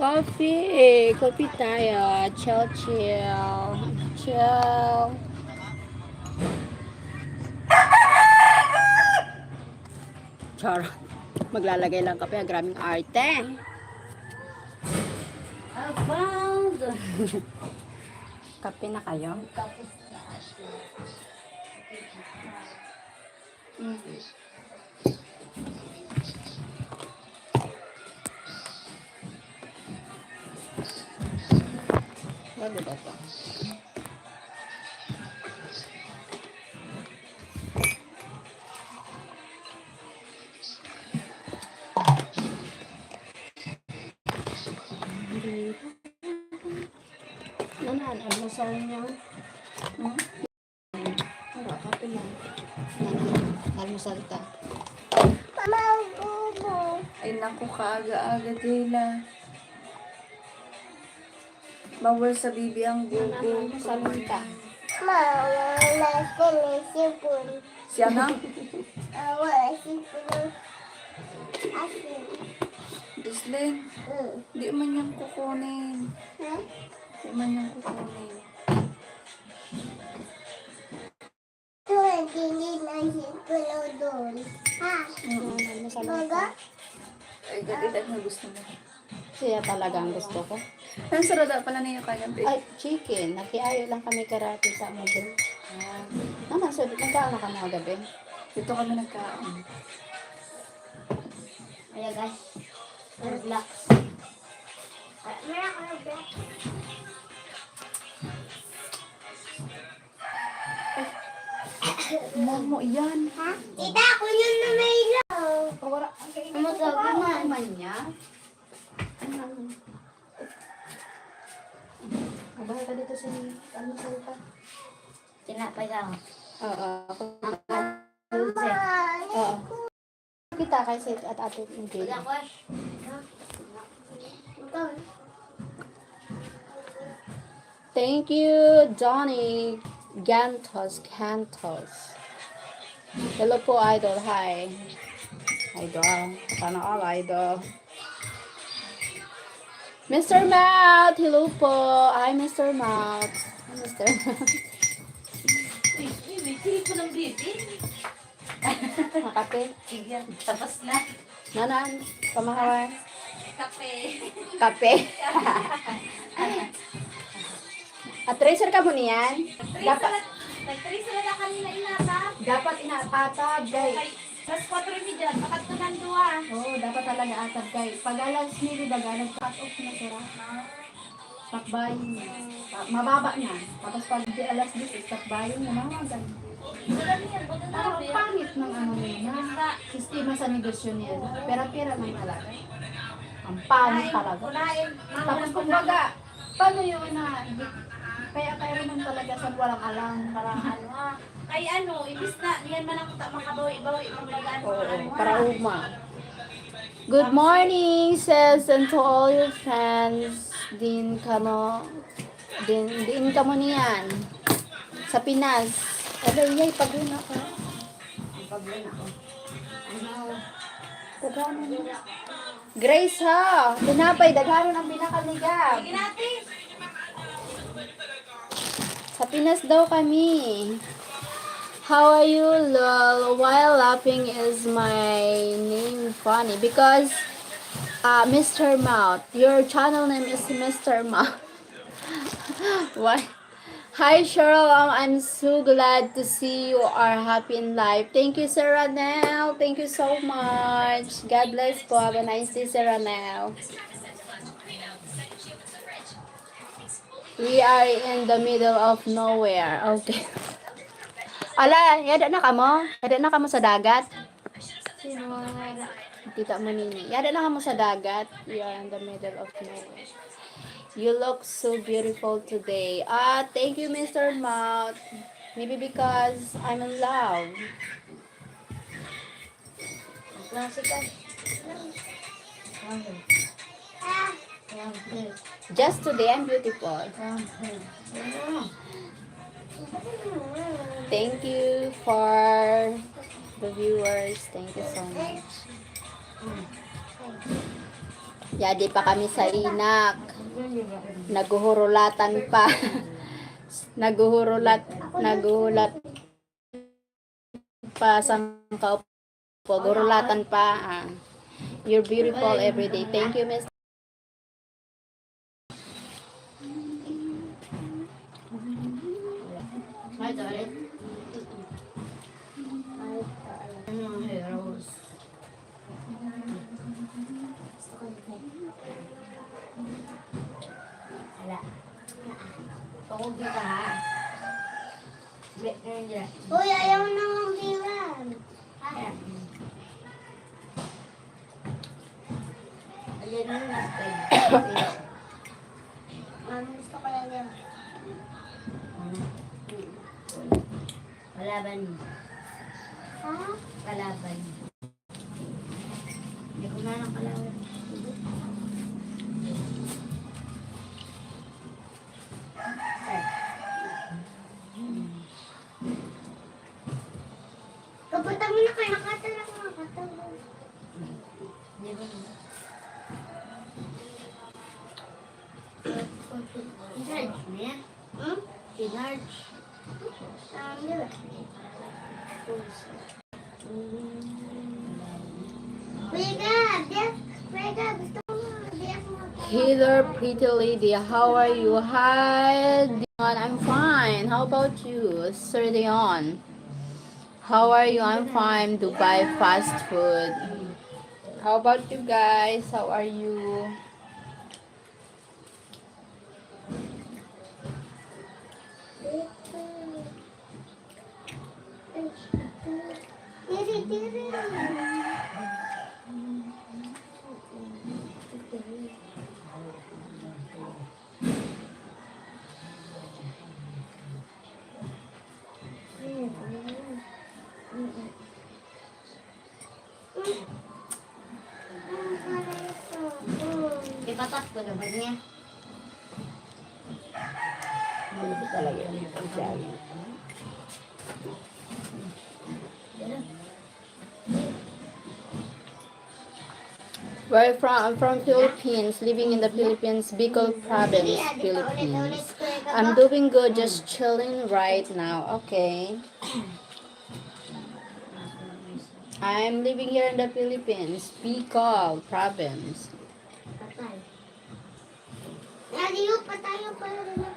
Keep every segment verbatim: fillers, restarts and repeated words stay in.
Coffee, coffee tayo. Chill, chill. Chill. Char. Maglalagay lang kape. Grabing arte. Abound. Kape na kayo? Mm. Wala ba ito? Ano na, almusal niya? Hmm? Wala, kape lang. Yan, almusal ta. Mama, bubo. Ay, naku, kaaga-aga, Dila. Bawal sa bibi ang bubo. Almusal ta. Mama, wala sila sipon. Siya na? Mama, wala sipon. Asin. Jocelyn, Mm. di man yan kukunin. Ha? Di man yan kukunin. Ito, hindi na si Kuya doon. Ha? Mm. Ano, ano sa Baga? Ay, ganda na gusto mo. Siya talaga ang gusto ko. Ang sarada pala niya kaya, babe. Ay, chicken. Nakiayo lang kami karati sa mga. Ah. Naman, so, nagkaon na kami kagabi. Dito kami nagkaon. Ayan, guys. Relax. Ay, meron ako ng black. Momo yan. Ha? Kita ko yun na may ilaw. Pawara. Ang Ano sabi mo? Man niya? Ano? Abay ka dito sa almusal pa. Tinapay ka, oh. Oo. Ako. Dulce. Oo. Kita kay si at ate Angel. Wala ko eh. Thank you, Donnie Gantos, Cantos. Hello po, idol. Hi. Idol. Sana all, idol. Mister Mouth, hello po. Hi, Mister Mouth. Hi, Mister Mouth. Uy, uy, may tingin ko ng baby. Makape. Sige, tapos na. Nanaan, pamahawan. Kape. Kape. At tracer ka mo niyan? Dapat, nag-tracer na kanina inata. Dapat inaapatab, guys. Ay, alas kwatro y media, bakat ko ng duwa. Oo, dapat talaga atab, guys. Pag alas nuebe, baga, nag-cut off na sila. Takbayin. Pa-, mababa na. Tapos pag di alas diyes, takbayin na mga ganun. Parang pangit ng ano nila, sistema sa negosyo nila. Pera-pera man talaga. Ang pangit talaga. Tapos kumbaga, paano yun na, kaya, kaya naman talaga sa walang alam. Parang ano, ah. Kay ano, imbis na, diyan man ako ta-, makabawi-bawi, kumbaga, ano, Oo, ano, para ah. Ugma. Good morning, sis, and to all your friends din kamo, din, din kamo niyan sa Pinas. Hello, yay, pag-una ko. Pag-una ko. Ano? Pag-una ko. Grace, ha? Tinapay, daghanon ang binakal ni Gab. Sige natin. Sa Pinas daw kami. How are you, lol? Why laughing is my name funny? Because, uh, Mister Mouth. Your channel name is Mister Mouth. Why? Hi, Cheryl. Um, I'm so glad to see you are happy in life. Thank you, Sir Ranel. Thank you so much. God bless po. Have a nice day, Sir Ranel. We are in the middle of nowhere. Okay. Ala, yada na kamo? Yada na kamo sa dagat? Sino wala? Kita mo nini. Yada na kamo sa dagat? We are in the middle of nowhere. You look so beautiful today. Ah, thank you, Mister Mouth. Maybe because I'm in love. Klase ka. Just today, I'm beautiful. Thank you for the viewers. Thank you so much. Yadi pa kami sa inak. Naghuhurulatan pa. Naghuhurulat, naghuhulat pa sa kaupo. Hurulatan pa. Ah. You're beautiful every day. Thank you, Miss. Wala. Pakog kita, ha? Uy, ayaw na ng diwan. Ayan. Ayan na yung last time. Mami, gusto ko yan yan. Ano? Kalaban. Ha? Kalaban. Hindi ko na lang kalaban. Kapatang na kayo, nakatala ko, nakatala. Di ba? Charge niya? Hmm? Charge. Ah, di ba? Kuya Gab, di ak-, Kuya Gab, gusto ko mo, di ako mag- Hello, pretty lady. How are you? Hi, Dion. I'm fine. How about you, Sir Dion? How are you? I'm fine. Dubai fast food. How about you guys? How are you? Ipatas ko naman niya. Ano ba talaga yung pagkain? Where from? I'm from Philippines, living in the Philippines, Bicol province, Philippines. I'm doing good, just chilling right now. Okay. I'm living here in the Philippines, Bicol province. Patay. Lalayo pa tayo para na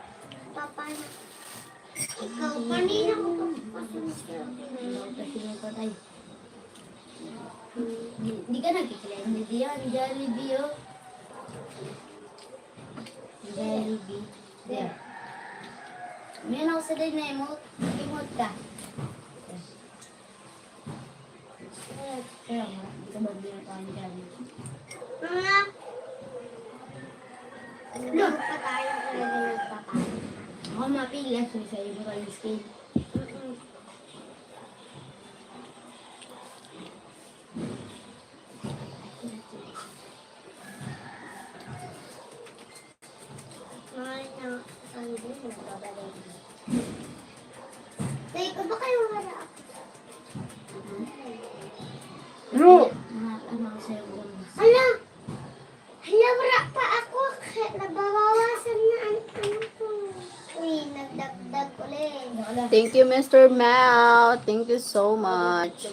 papaya. Ikaw, kanina ko pa, pa, pa, Hindi ka nagkikilala ni Dion, Jollibee, oh. Jollibee. There. May ako sa din na emote. Emote ka. Kaya nga, ito ba din ang dyan? Mga Look pa tayo kung ano nagpapasok. Ako mapilas, may sa'yo mo kayo skin. Mm-mm. Mga na, ano din, nagbabalik. Like, ba kayo wala? Bro! Mga, ano, sa'yo, Ala! Hala, wala pa ako. Kaya nabawawasan na ang ano ko. Uy, nagdagdag ulit. Thank you, Mister Mao. Thank you so much.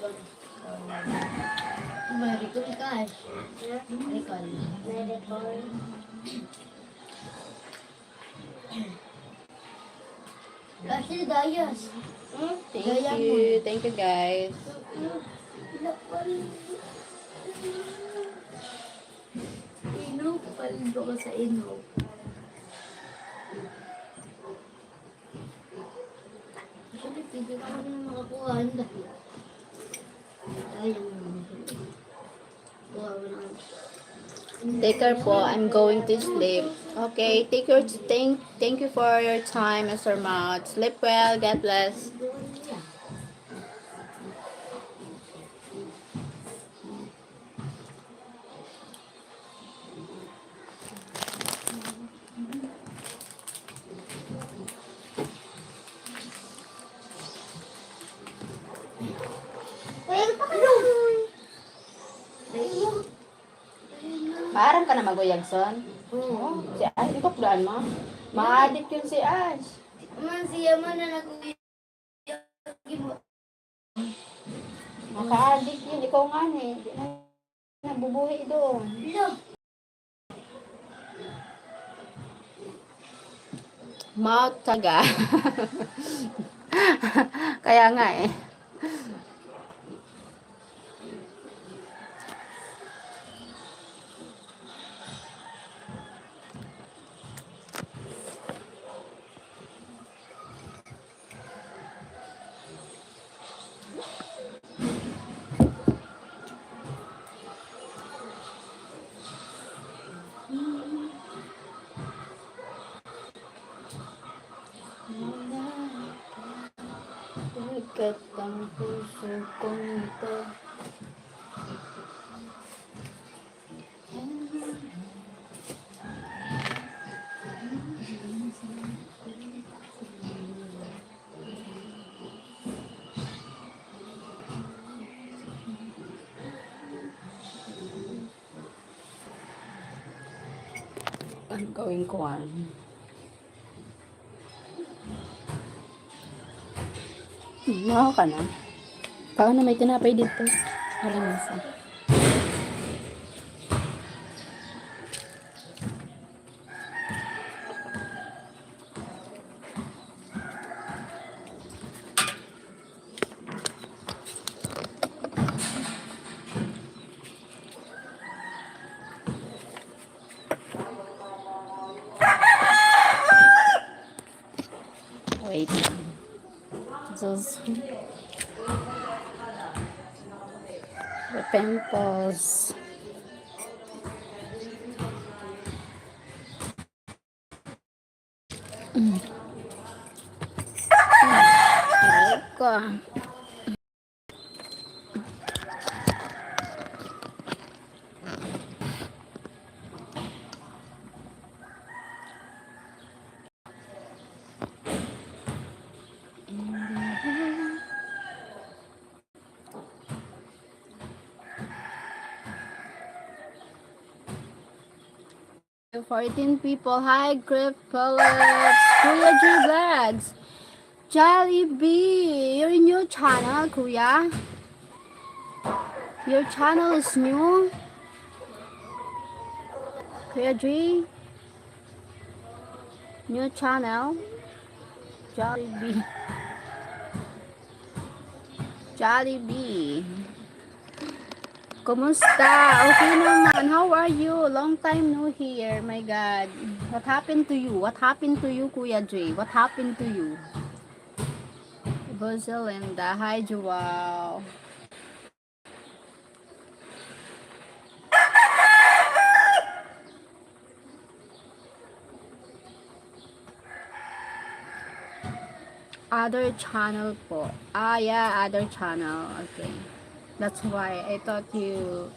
May recall ka eh. Ha? Recall. May recall. Kasi dayas. Hmm? Thank you. Thank you, guys. Inom, kapalido ko sa inom. Actually, pwede ka kami makakuha. Ang dami. Ay, ang dami. Kuha ko na. Take care po. I'm going to sleep. Okay, take your, thank, thank you for your time, Mister Mao. Sleep well. God bless. ka na maguyag, son? Oo. Si Ash, itukdoan mo? Maadik yun si Ash. Man, siya man na naguyag. Makaadik yun. Ikaw nga ni, di na nabubuhi doon. Lo. Mouth taga. Kaya nga eh. Pagkat ang puso kong ito. Ano gawin ko, ah? Hmm, mahaw ka na. Paano may tinapay dito? Alam mo sa. Wait lang. Just the pimples. Mm. Aray ko. Fourteen people. Hi, Griff Phillips. Kuya G Vlogs. Jollibee, your new channel, Kuya? Your channel is new? Kuya G? New channel? Jollibee. Jollibee. Kumusta? Okay naman. How are you? Long time no hear. My God. What happened to you? What happened to you, Kuya J? What happened to you? Boss Linda. Hi, Joao. Other channel po. Ah, yeah, other channel. Okay. That's why I thought you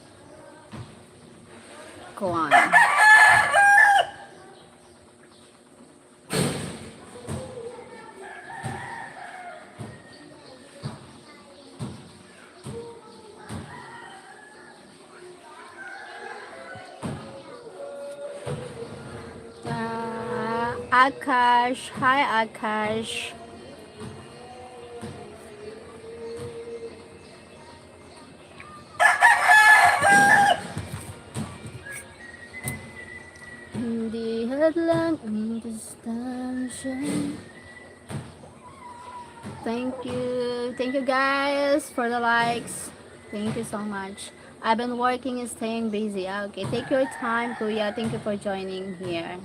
kuwan. Ah, Akash. Hi, Akash. Hindi hadlang ang distansya. Thank you. Thank you, guys, for the likes. Thank you so much. I've been working and staying busy. Ah, okay. Take your time, Kuya. Thank you for joining here.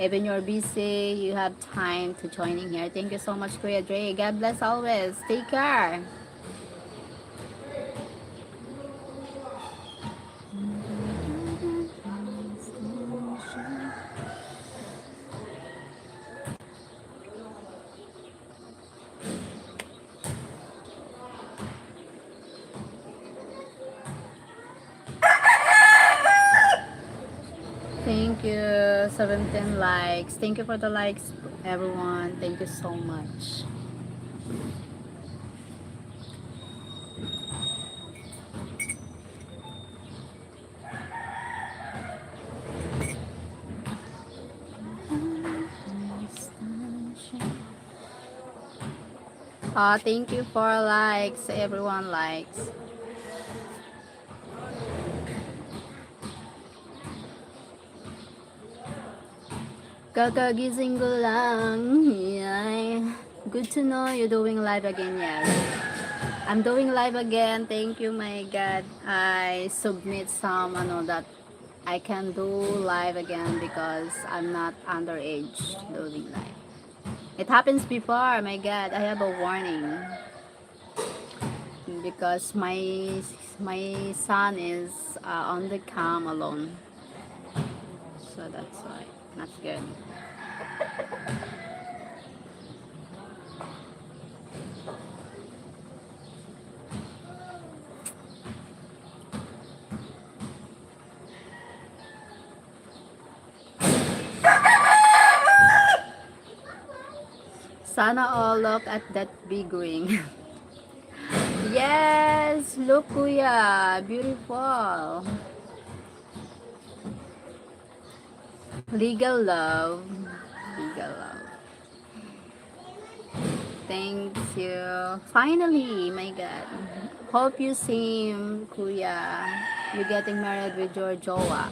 Even you're busy, you have time to joining here. Thank you so much, Kuya Dre. God bless always. Take care. Thank you, seventeen likes. Thank you for the likes, everyone. Thank you so much. Ah, thank you for likes. Everyone likes. Kakagising ko lang. Yay. Good to know you're doing live again, yes. I'm doing live again. Thank you, my God. I submit some, ano, that I can do live again because I'm not underage doing live. It happens before, my God. I have a warning. Because my my son is uh, on the cam alone. So that's why. Not good. Sana all look at that big ring. Yes, look, Kuya. Beautiful. Legal love. Legal love. Thank you. Finally, my God. Hope you same, Kuya. You're getting married with your jowa.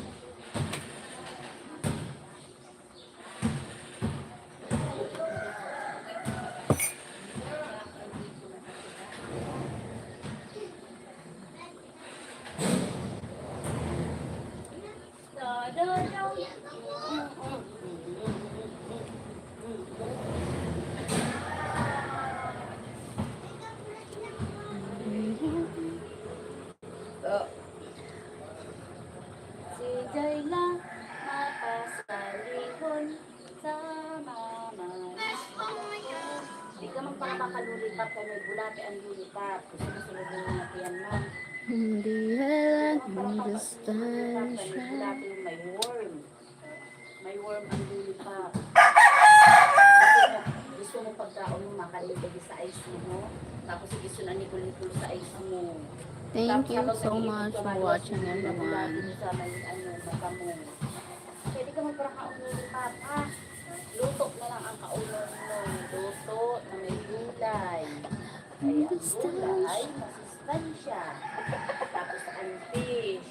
Si Jayla, mapasalihon sa mama. Di ka magpakamakan lollipop kay may bulate ang lollipop. Gusto mo sulubong na tiyan mo. Hindi alam ang distansya. May bulate yung may worm. May worm ang lollipop. Gusto mo, gusto mo pagkaon mo, makalipig sa ice mo, no? Tapos igisun ang nikul-nikul sa ice mo. Thank you so much for watching, everyone. Sa may, ano, mata mo. Pwede ka magpakaon ng lollipop, ha? Luto na lang ang kaunon mo. Luto na may gulay. Kaya ang gulay, masustansya. Tapos ang fish.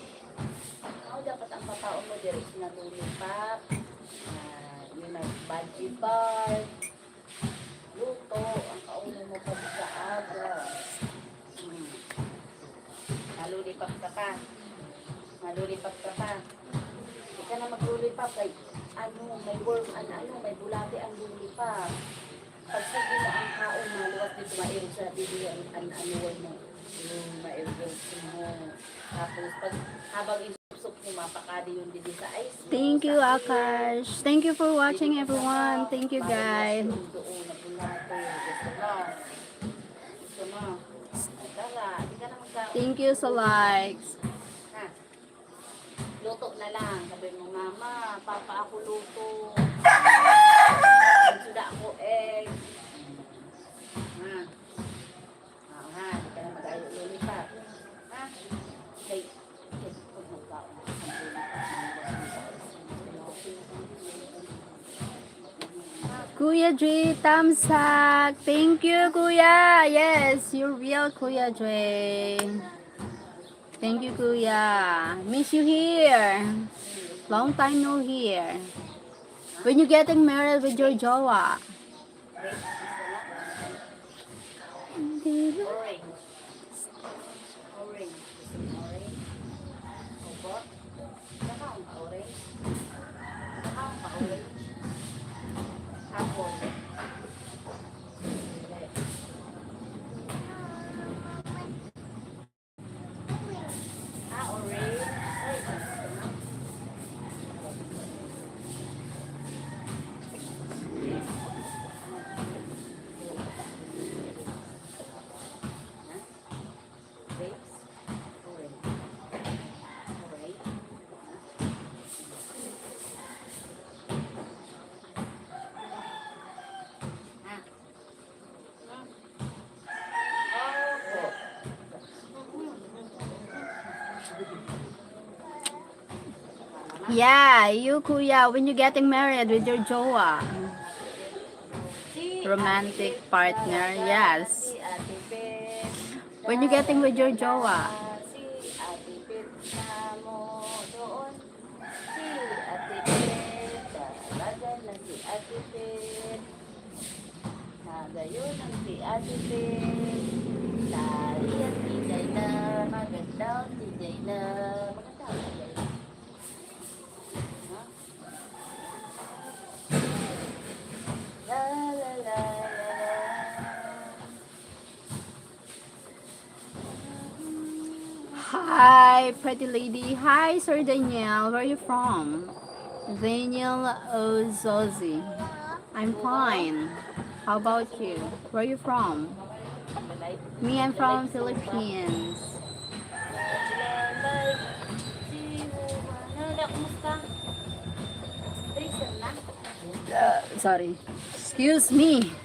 Mao dapat ang pakaon mo diri sa lollipop. Ah, yung may budgie bar. Luto, ang kaunon mo pag sa aga. Hmm. Nalulipap ka pa. Nalulipap ka pa. Di ka na maglulipap kay ano, may worm, an, ano, may bulate ang lulipap. Pag sige mo ang kaon, maluwas dito mairog sa bibig ang, an, ano, worm mo. Yung mairog mo. Tapos, pag, habang isupsop mo, mapakadi yung didi sa ice mo. Thank you, Akash. Thank you for watching, everyone. Thank you, guys. Doon, na bulate. Gusto mo? Gusto mo? Tara, di ka na magka- Thank you sa likes. Ha? Luto na lang. Sabi mo, "Mama, Papa, ako luto. Magsuda ako egg." Ha? Oo, ha? Di ka na mag-ayo lollipop. Ha? Kay, kay, pag magkaon ka sa lollipop, Kuya Dre, thumbs up. Thank you, Kuya. Yes, you're real, Kuya Dre. Thank you, Kuya. Miss you here. Long time no hear. When you getting married with your jowa? Orange. Orange. Gusto mo orange? Opo. Saka ang orange. Saka ang orange. Apple. Ah, orange. Ay, gusto mo. Yeah, you, Kuya, when you getting married with your jowa? romantic partner, yes. When you getting with your jowa? Nagayon ang si Ate Pet. Tari ang si Jayla. Maganda ang si Jayla. Maganda ang si Jayla. Ha? La, la, la, la, la. Hi, pretty lady. Hi, Sir Daniel. Where are you from? Daniel Ozozi. I'm fine. How about you? Where are you from? Me, I'm from Philippines. Uh, sorry. Excuse me.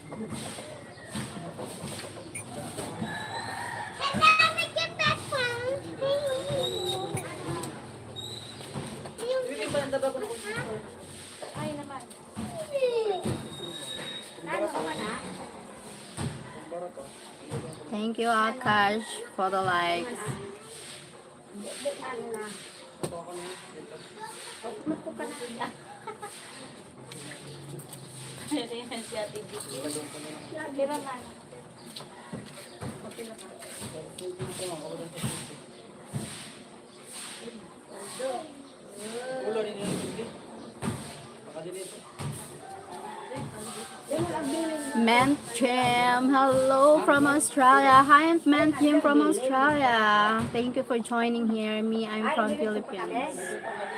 Thank you, Akash, for the likes. Ment Jim, hello from Australia. Hi, Ment Jim from Australia. Thank you for joining here. Me, I'm from Philippines.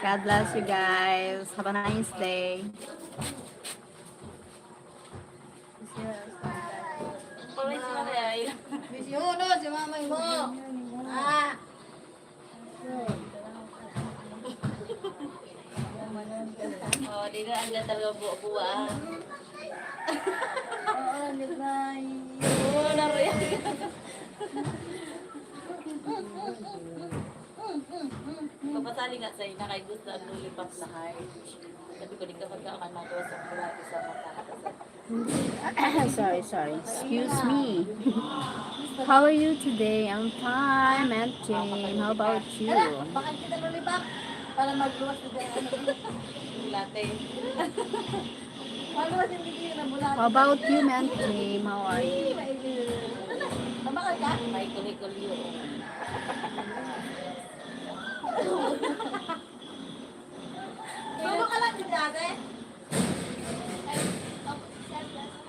God bless you guys. Have a nice day. Pangit si Maray. Miss you, no? Si mama mo. Ah. Oh, di na, ang ganda talaga buwa-buwa, ah. Oo, di ba? Oo, nariyan. Papasali nga sa'yo na kay gusto ang lollipop na heart. Sabi ko, di ka pagkakaman ko sa mga isa mata. Sorry, sorry. Excuse me. How are you today? I'm fine, Ment Jim. How about you? Bakit kita lollipop? Para magluwas na dyan. Latte. Magluwas yung gigi na bulate. How about you, Ment Jim? How are you? Maibig. Mabakal ka? May kulikul yun. Tubo ka lang si Jade.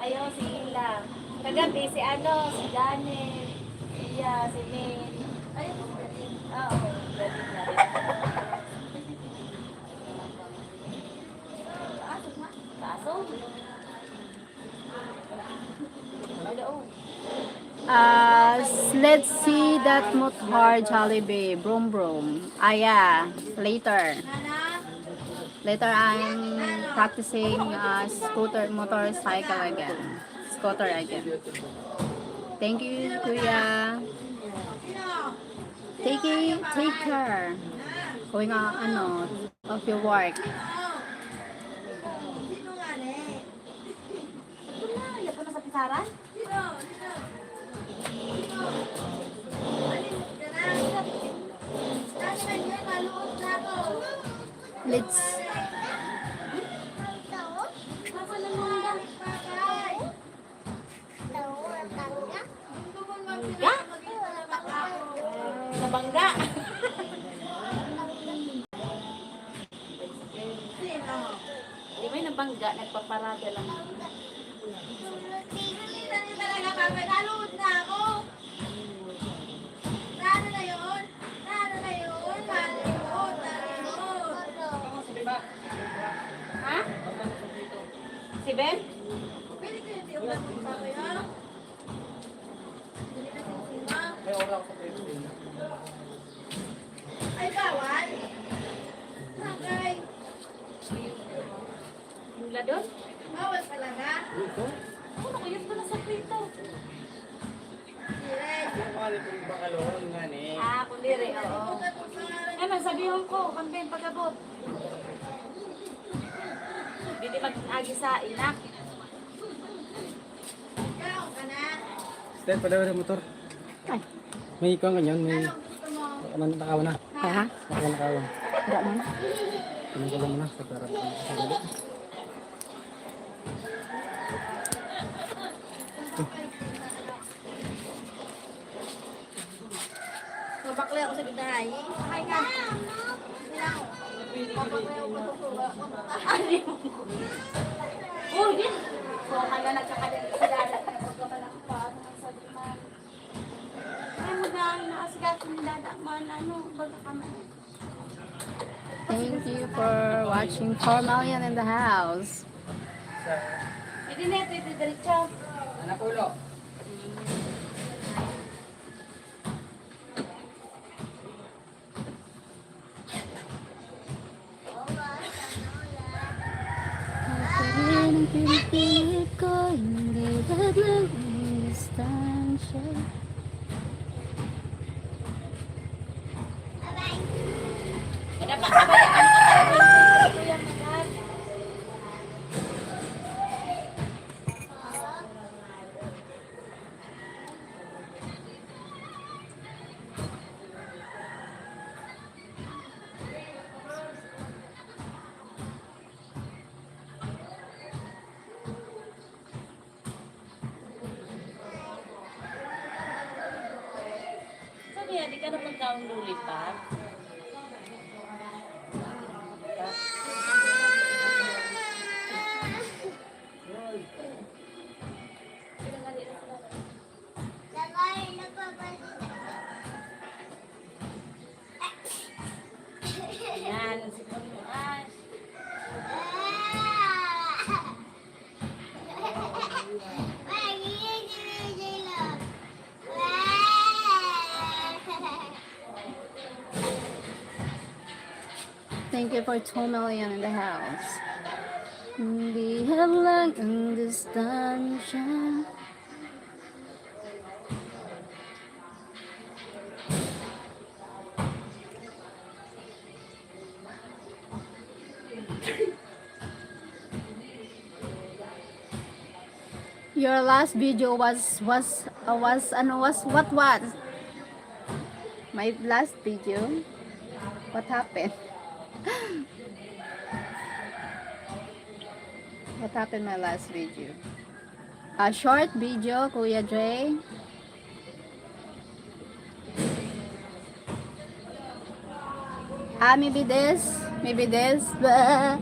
Ayaw, si Ila. Kagabi, si ano, si Janet. Iya, si Min. Ayaw, si Janet. Oo, Janet na rin. Kaso? Uh, let's see that motor Jollibee. Brum brum. Ah, yeah. Later. Later, I'm practicing uh, scooter, motorcycle again. Scooter again. Thank you, Kuya. Take it, take care. Going on, ano, of your work. Ito na, yan pa na sa pisaran. Let's Bangga. Nabangga. Di ba yung nabangga, nagpaparada lang. Talaga, Papa, naluhod na ako. Ano na yun? Ano na yun? Naluhod, naluhod. Ha? Si Ben? Pwede ko yung tiulan ng baboy, ha? May oras sa pwede. Ay, bawal? Sakay. Yung ladon? Bawal talaga? Ano, kuyog ko na sa prito. Ang pangalan ko yung Bakalon nga ni. Ah, kundiri, oo. Ano, sabihin ko, kami yung pag-abot. Dili mag-agi sa inak. Dahil pala wala motor. Ay. May ikaw ganyan, may ano, nakawan na. Ha? Nakawan, nakawan. Wala man. Pinagkawan mo na sa para sa dali. Mabakla ako sa gitna, ay. Ay, nga. Mabakla ako sa gitna. Oh, yun. So, kaya nagkakadali sa dagat na pagkamalakpan. Ay, mo na, naasigasin ni Dada, man, ano, baga ka man. Thank you for watching. Four million in the house. Pwede na, pwede diretso. Anak ulo. Ang sarili ng pinipilit ko, hindi ladlang ang distansya. Sabi nga, di ka na pagkaon lollipop? Yan, si Panginoon. Thank you for two million in the house. Hindi hadlang ang distansya. Your last video was, was, uh, was, ano, was, what, what? My last video? What happened? What happened my last video? A short video, Kuya Dre. Ah, maybe this, maybe this. Bah.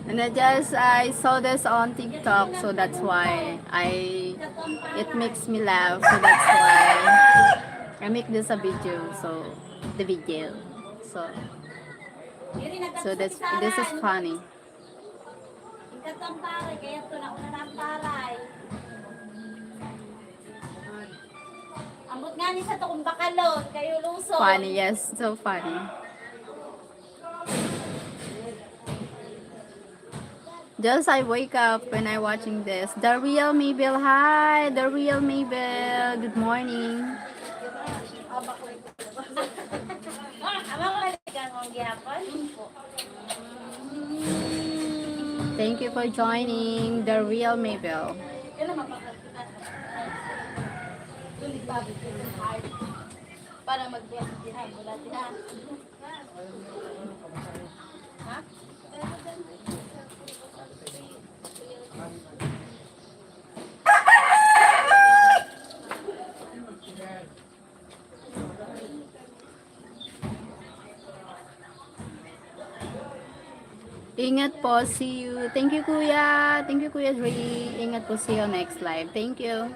And I just, I saw this on TikTok, so that's why I, it makes me laugh. So that's why I make this a video. So the video. So, so that's, this is funny. Ikatamparay, kaya ito na una ng paray. Ambot nga ni sa tukong bakalon, kayo luso. Funny, yes. So funny. Just I wake up when I watching this. The Real Mabel. Hi, The Real Mabel. Good morning. Thank you for joining, The Real Mabel. Para magbuhat sa tihan, wala tihan. Ha? Ingat po, see you. Thank you, Kuya. Thank you, Kuya Dre. Ingat po, see you next live. Thank you.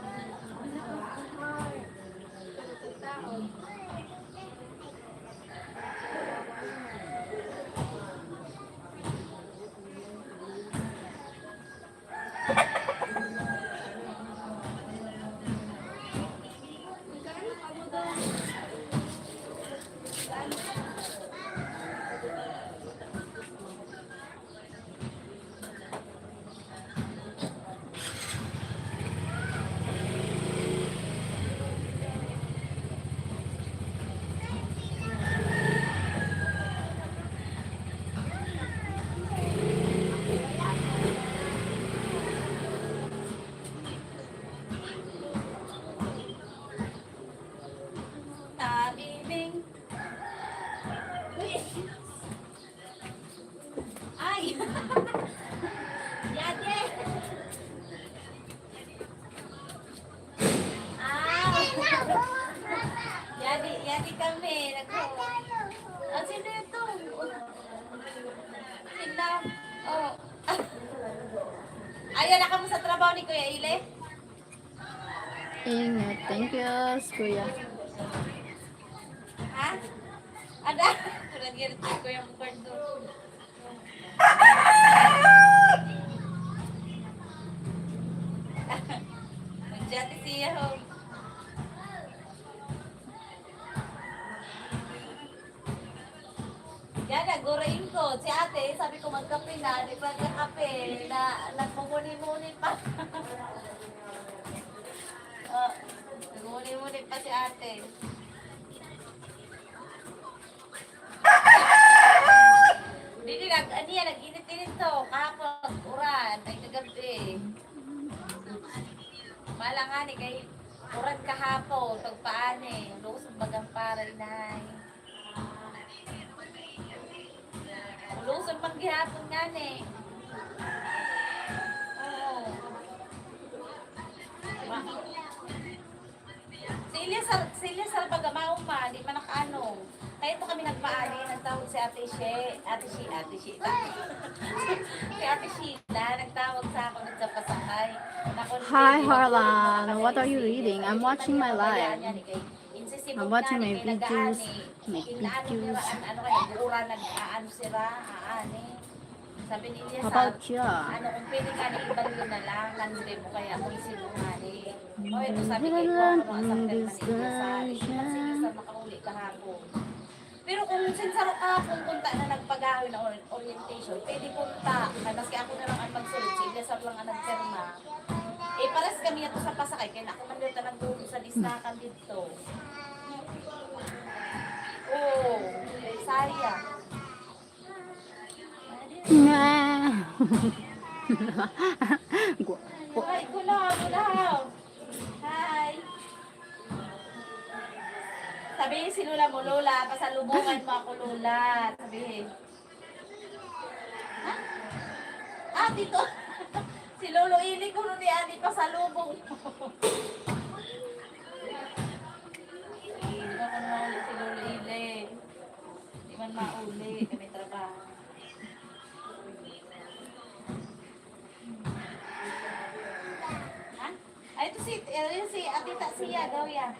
Ayan na kamo sa trabaho ni Kuya Ile? Ingat. Thank you, Kuya. Ha? Ada? Tulad yan, Kuya Bukard doon. Mag-chat siya, ho. Yan, nagurain ko. Si ate, sabi ko magkape na, di pa nagkakape, na nagmumuni-muni pa. Oh, nagmumuni-muni pa si ate. Dili nag, ano yan, nag-init-init to. Kahapon, uran, ay kagabi. Mala nga ni kay uran kahapon, pagpaani, lukos ang bagang para, inay. Ulusog man gihapon nga ni. Oo. Ma- Si Elias, si Elias sa pagamaw pa, di man nakaano. Kaya ito kami nagpaani, nagtawag si Ate She, Ate She, Ate She, si Ate Sheila, nagtawag sa ako, nagsapasakay. Hi, Harlan. What are you reading? I'm watching my live. I'm watching my videos. May videos. Ano kaya, buura nag-aano sira, aani. Sabi ni Elias, about siya. Ano, kung pwede ka na, ibalyo na lang, kandre mo kaya kung sino nga ni. O, ito sabi kay ko, ano, ang sakit man ni Elias, sabi, iba si Elias makauli kahapon. Pero kung sinsaro kahapon, punta na nagpagawi na or- orientation, pwede punta. Kaya maski ako na lang ang magsulod, si Elias lang ang nagpirma. Eh, pares kami ato sa pasakay, kaya ako man dito nagdulog sa listakan dito. Oo, sayang. Na. Gwapo. Hi, Kuya, Kuya. Hi. Sabi si Lola mo, "Lola, pasalubungan mo ako, Lola." Sabi. Ha? Ah, dito. Si Lolo Ili, kuno ni Ani, pasalubong. Hindi na ko na ulit si Lolo Ili. Di man mauli, kami trabaho. Ha? Ay, ito si, eh, si Ate Ta siya daw yan.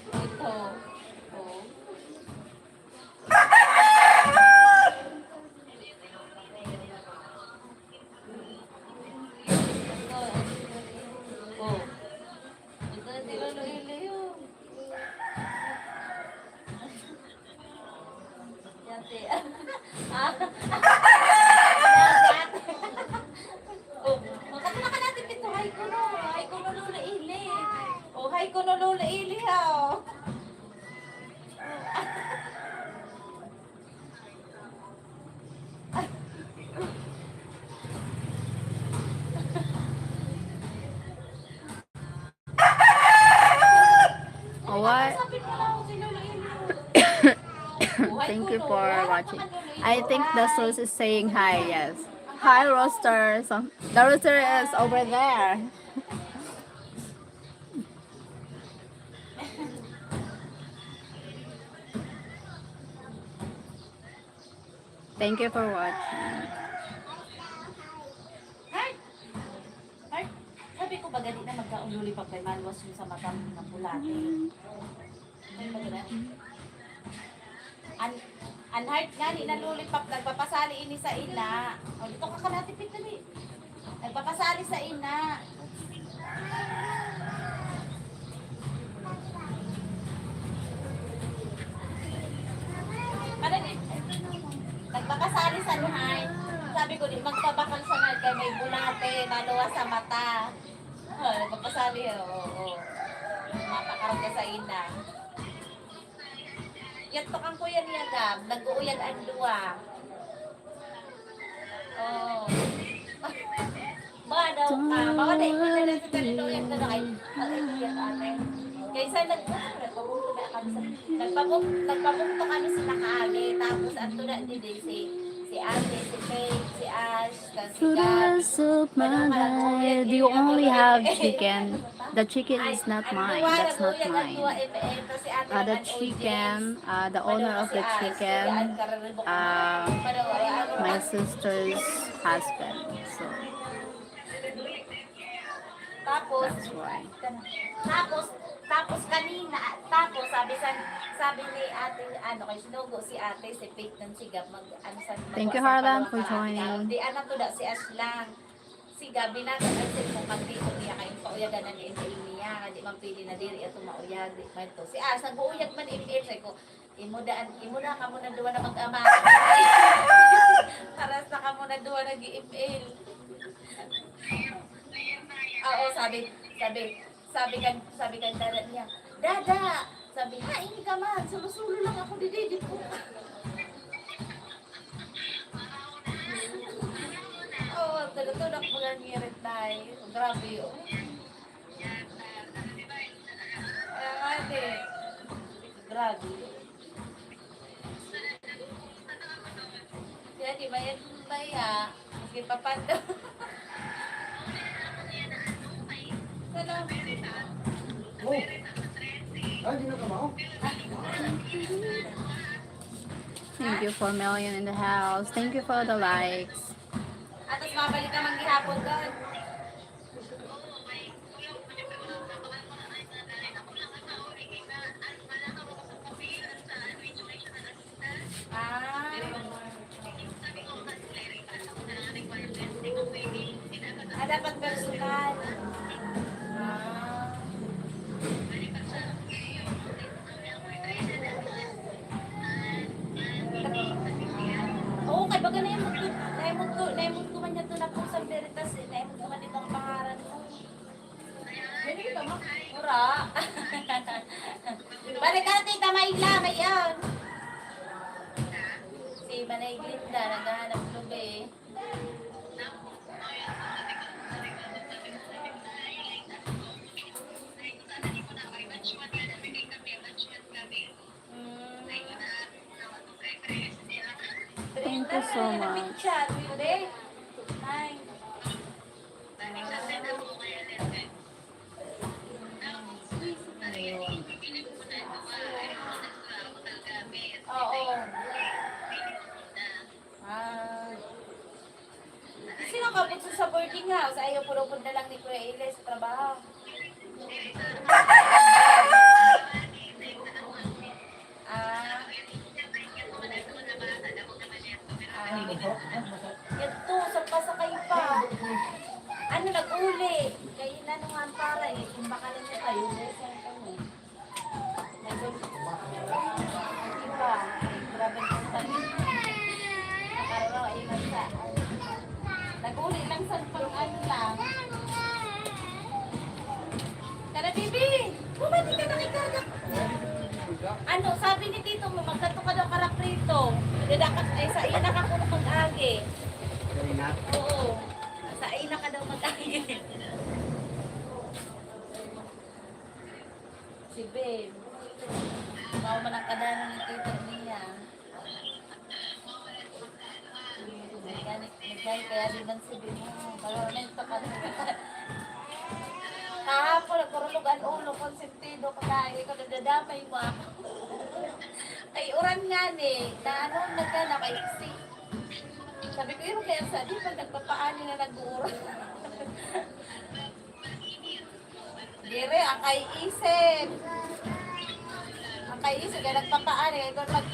Ito. Oh. Oh. Ito si Lolo Ili, oh. Yate. Ah. Oh, makatuna ka natin dito. Hi, kuno. Hi, kuno, Lola Ili. Oh, hi, kuno, Lola Ili, ha, oh. What? Thank you for watching. I think the Rose is saying hi, yes. Hi, Roaster. So, the Roaster is over there. Thank you for watching. Heart! Heart! Sabi ko, baga di na magkaon lollipop kay maluwas yung sa mata mo na pula. Ay, baga na. An, an heart nga ni na lollipop, nagpapasali ini sa ina. O, dito ka kalati, Pito, ni. Nagpapasali sa ina. Ano ni? Nagpapasali sa nuhay. Sabi ko, di magpabakal sa nuhay kay may bulate, maluwas sa mata. Oh, nagpapasali, oo. Oh, oh. Mapakarga sa ina. Yadto kan kuya niya, Gab. Nag-uuyag an duwa. Oh. Ba daw ka? Bawa na ito na lang sa ganito, yan na lang. Ay, mag-uuyag, ate. Kaysa nag-, nagpabunto na kami sa, nagpabun-, nagpabunto kami sa nakaagi. Tapos, ato na, di, di, si, si ate, si Faith, si Ash, tas si Gab. For the rest of my life, you only have chicken. The chicken is not mine. That's not mine. Uh, the chicken, uh, the owner of the chicken, uh, my sister's husband. So, Tapos, that's why. tapos, tapos kanina, tapos sabi sa, sabi ni ate, ano, kay sinugo si ate, si Faith ng Sigap, mag, ano sa, Thank you, Harlan, for joining. Di, anak ko daw si Ashlang. Si Gabi na, ang cellphone pag dito niya, kaya pauyagan na ni M L niya, di man pwede na diri ato mauyag, di man to. Si Ash, nag-uuyag man M L, sabi ko, imo daan, imo na kamo na duwa na mag-ama. Paras na kamo na duwa nag-M L. Oo, sabi, sabi, sabi kan, sabi kan dada niya, "Dada!" Sabi, "Hain ka man, sulo-sulo lang ako, didi, di po." Oo, tudo-tudo ako mga ngirit na eh. Grabe yun. Kaya nga eh. Grabe. Kaya di ba yan baya? Maski pa pando. Salamat. Oh. Ay, di na kamao. Thank you, four million in the house. Thank you for the likes. Atos mabalik naman gihapon doon. Ah. Ah, dapat personal. Ah. Oo, kay baga naimot ko, naimot ko, naimot ko man yan doon ako sa Veritas eh. Naimot ko man itong pangaran mo. Mura. Balik ka, tita Mayla, ngayon. Si Manay Glinda, naghahanap lubi. Thank you so much. Oo. Ah. Sino ka po sa boarding house? Ayaw puro na lang ni Kuya Eli sa trabaho. Ah. Ah. Ito, sa pasakay pa. Ano, nag-uli? Kaya na nung antara eh. Kung baka lang siya tayo, may isang kami. Nag-uli. Iba. Grabe ang pasakay. Nakararo, iba sa. Nag-uli lang sa pang ano lang. Tara, baby! Bumati ka na kay Gaga. Ano, sabi ni Tito mo, magkato ka daw karaprito. Dadakat ay sa ina ka kung mag-agi. Oo. Sa ina ka daw mag-agi. Si Babe. Mao man ang kadano ni Tito niya. Nagkani, nagkani kaya di man sabi mo, parang may pakal. Kahapon, nagkurulog ang ulo ko, sentido ko tayo, ikaw nadadamay mo ako. Ay, uran nga ni, na ano, nagkana, kay iksi. Sabi ko, yun kaya sa di pag nagpapaani na nag-uuran. Dire, ang kaiisip. Ang kaiisip, kaya nagpapaan eh. Kung mag...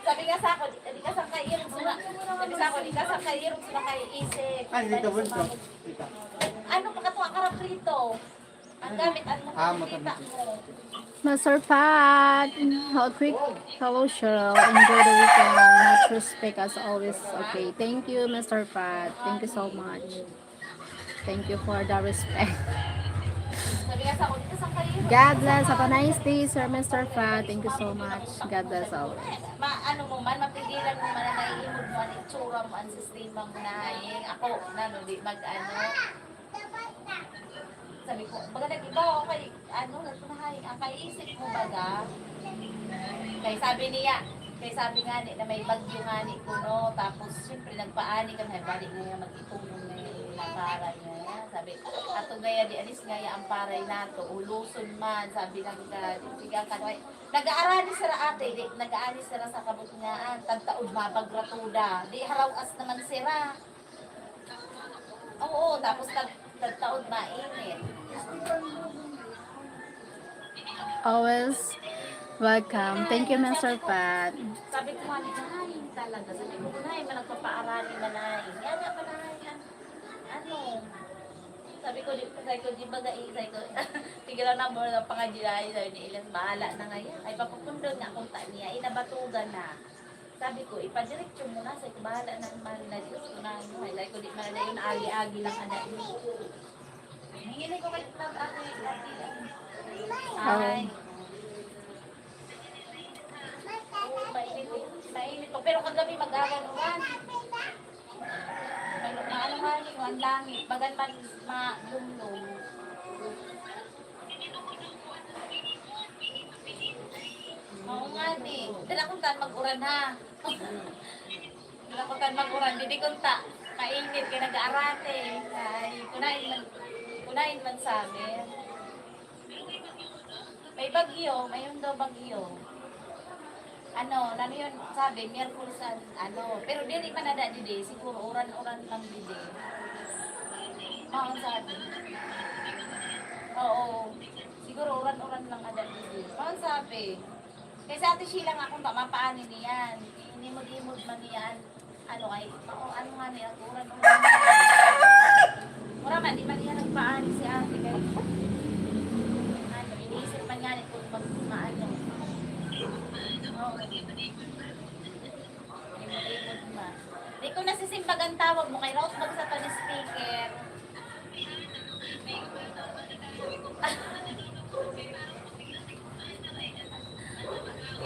Sabi nga sa ako, di, di ka sa kairog sila. Sabi sa ako, di ka sa kairog sila kaiisip. Ay, dito, Dali sa dito. mga- Ano pa ka ito, ang karaprito? Ang gamit, ang Ah, makikita matapos. Mo. Mister Pat, a quick hello, Cheryl. Enjoy the weekend. Much respect as always. Okay, thank you, Mister Pat. Thank you so much. Thank you for the respect. Sabi nga sa ako, di ka sa kairog. God bless. Have a nice day, Sir Mister Pat. Thank you so much. God bless always. Ma, ano mo man, mapigilan mo man na naiimod mo ang itsura mo, ang sistema mo na haing. Ako, na, no, di mag, ano. Sabi ko, baga nag-iba ako kay, ano, nagpunahay, ang kaiisip mo baga. Kay sabi niya, Kaya sabi nga ni, na may bagyo nga ni kuno, tapos siyempre nagpaani kami, balik na nga mag-ipon na yung paray na yan. Sabi, ato gaya di anis nga ya ang paray nato, uluson man, sabi lang ka, di, sige, ang kanway. Nag-aarani sira ate, di, nag-aani sira sa kabutngaan, tagtaod mabagratuda, di harawas naman sira. Oo, tapos tag-, tagtaod mainit. Always welcome. Thank you, Master Pat. Sabi ko nga, "Ay, talaga." Sabi ko, "Kunay, man nagpapaarani, manay." Yan nga, manay. Ano? Sabi ko, di, sabi ko, di ba, gai, sabi ko, sige lang na, mura na pangadjinay, sabi ni Elias, bahala na ngayon. Ay, papapundon nga akong ta niya, inabatugan na. Sabi ko, ipadiretso mo na, sabi ko, bahala na ang mahal na Diyos, kung ano, ay, sabi ko, di man na yun, agi-agi lang, anak mo. Hingili ko kay Club Ate, Ate, ano. Ay. Oo, mainit, mainit pa. Pero kagabi mag-awan-uwan. May, maano nga ni, ang langit. Bagan man, malumlom. Oo nga ni. Dala kong tan mag-uran ha. Wala ko kan mag-uran, didi kunta. Mainit kay nag-aarate. Ay, kunain man, kunain man sabi. May bagyo, mayong daw bagyo. Ano, ano yun? Sabi, Miyerkules an, ano. Pero diri man nada didi, siguro uran-uran lang didi. Maon sabi. Oo. Siguro uran-uran lang ada didi. Maon sabi. Kay si Ate Sheila nga kung ba, mapaani niyan. Inimod-imod man niyan. Ano kay, mao, ano nga niya, uran, uran. Mura man, di man niya nagpaani si ate kay, ano, iniisip man niya ni kung mag-, maano. Oo. Imod-imod man. Di ko nasisimbagan tawag mo, kay Rose, bagsa pa ni speaker.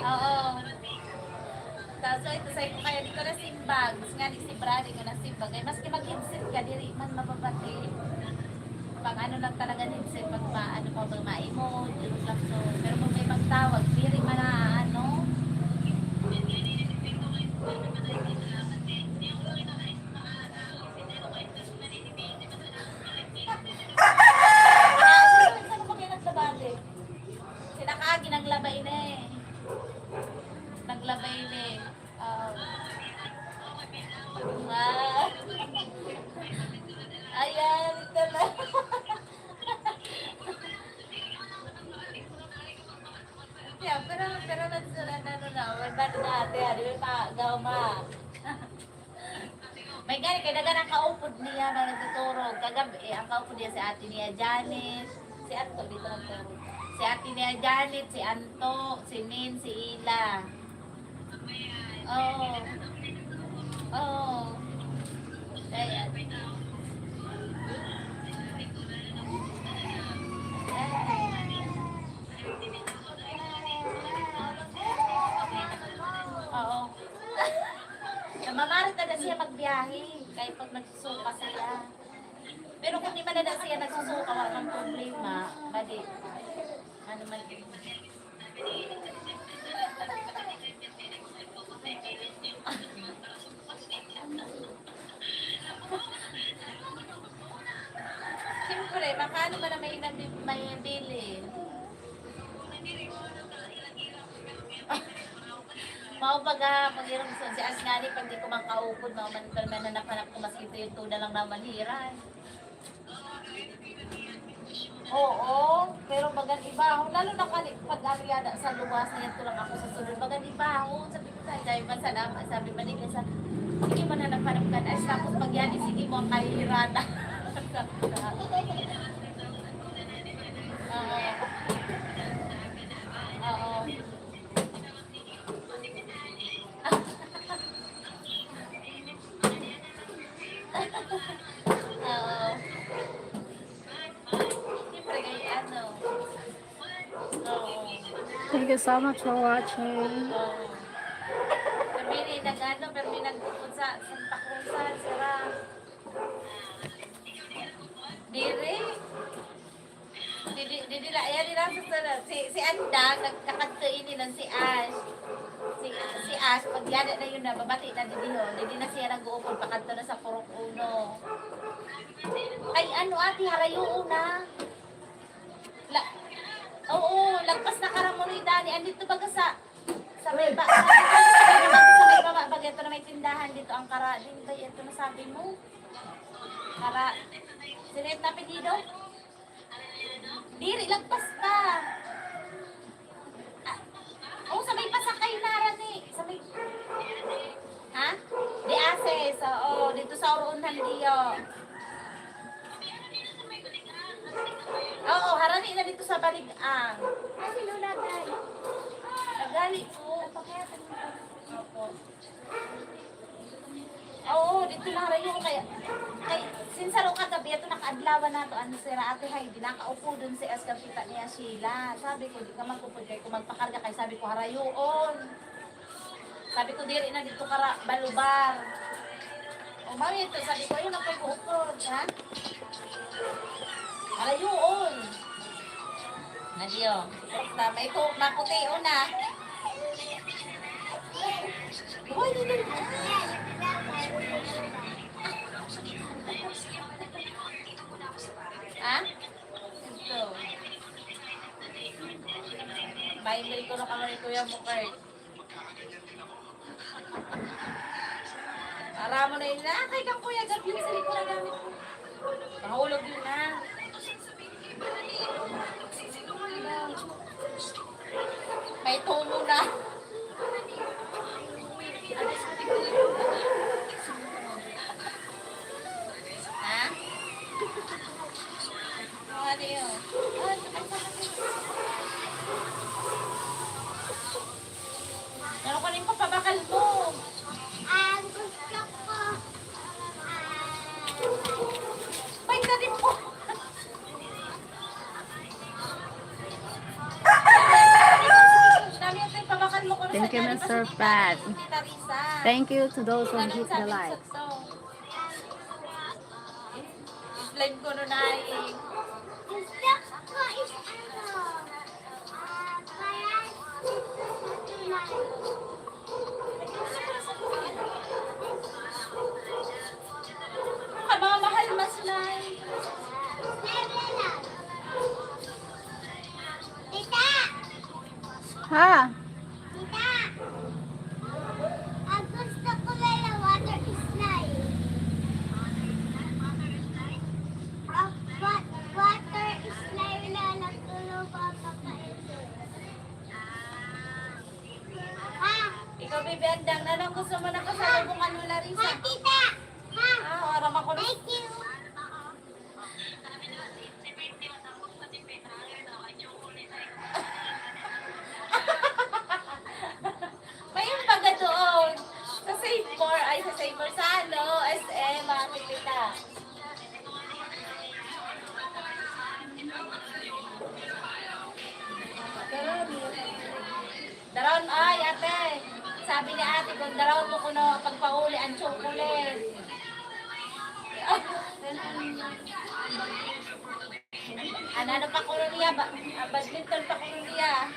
Oo. Kaso ito, sabi ko kaya di ko nasimbag. Mas nga di si Brad, di ko nasimbag. Ay, maski mag-headset ka, diri man mababati. Pag ano lang talaga headset, pag ma, ano pa ba, maimo, diri lang so. Pero kung may magtawag, diri man na, ano. Ano ba kayo naglabate? Si Nakagi naglabay na eh. Naglabay na eh. Oo. Wow. Ayan, ito na. Yeah, pero, pero nagsulat na nun na, wala na ate, ah, di ba pa, gaw ma. May gani, kay dagan ang kaupod niya na nagtuturog. Kagabi, ang kaupod niya si ate niya, Janet. Si Anto, dito nagturog. Si ate niya, Janet, si Anto, si Min, si Ila. Oo. Oo. Kaya, oo. Namamarit na siya magbiyahe. Kaya pag nagsusuka siya. Pero kung di man na siya nagsusuka, wala nang problema. Bali, ano man. Siyempre, makaano man na may, nabi- may bilin. Mao baga, pag-irong sa si Asnani, pag di ko makaupod, mao man, man hanap-hanap ko, maski ito yung tuna lang naman hiran. Oo, pero bagan iba. Lalo na kani, pag-ariada sa luwas na yan, tulang ako sa sulod. Bagan iba, oo, sabi ko sa, dahil man salamat, sabi man nila sa, sige man na nagpanamkan, ay, tapos pag yan, sige mo ang kahihirata. Sabi ko sa, oo. Oo. Oo. Siyempre, kay ano. Oo. Thank you so much for watching. Oo. Kami ni nag-ano, kami nag-upod sa Santa Cruz, sa Sira. Diri. Didi, didi la, yan nila sa sunod. Si, si Andang, nagkakadto ini lang si Ash. Si, si Ash, pag yada na yun, nababati na didi, ho. Didi na siya nag-uukod, pakadto na sa Purok Uno. Ay, ano, ate, harayo na. La, oo, lagpas na Karamonoy, Dani. Andito baga sa, sa may ba, sa may baba, baga ito na may tindahan dito ang kara. Din ba ito na sabi mo? Kara, sino yung apelyido? Diri, lagpas pa. Ah, oh, sa may pasakay na harani. Sa may, ha? Di Ases, oo, dito sa Oroonhan, Dio. Oo, harani na dito sa Balig-ang. Kasi Lola, Day. Nagali po. Opo. Oo, dito na harayo kaya. Kay, sinsaro ka gabi, ito nakaadlawan na to, ano, sira Ate Heidi, nakaupo dun si Oscar, kita niya Sheila. Sabi ko, "Di ka magpupudya ko magpakarga," kay sabi ko, "Harayoon." Sabi ko, "Diri na dito kara, balubar." O, mami, ito, sabi ko, "Ayun, ako'y uukod, ha?" Harayoon. Nadiyo. May ko, maputi una. Uy, dito. Ha? Ito. Bible ko na kamo ni Kuya Mukart. Para mo na yun. Ah, kay kang Kuya Gab yun sa likod na gamit ko. Pahulog yun na. May tungo na. Ha? Ano yun? Ah, ano ko rin papabakal mo? Ang gusto ko, ah, may tanim ko. Dami yung pabakal mo ko. Thank you, Mister Pat. Thank you to those who hit the like. Explain ko nun ay. Gusto ko is ano, ah, parang Kamamahal, mas nai. Tita! Ha? Tita! Ang gusto ko na lang water slide. Ah, wa-, water slide na lang tulog ako kakainin. Ha? Ikaw, Bibi Andang, nanong gusto mo na kasalubungan mo, Larissa? Ha, tita! Ha? Ah, aram ako na. Thank you! May yung pagkatuon. Sa Save More, ay, sa Save More, sa ano, S M, mga pipita. Daraon, ay, ate. Sabi ni ate, kung daraon mo kuno pagpauli ang chocolate. Ano, ano pa kuno niya? Ba, ah, badminton pa kuno niya.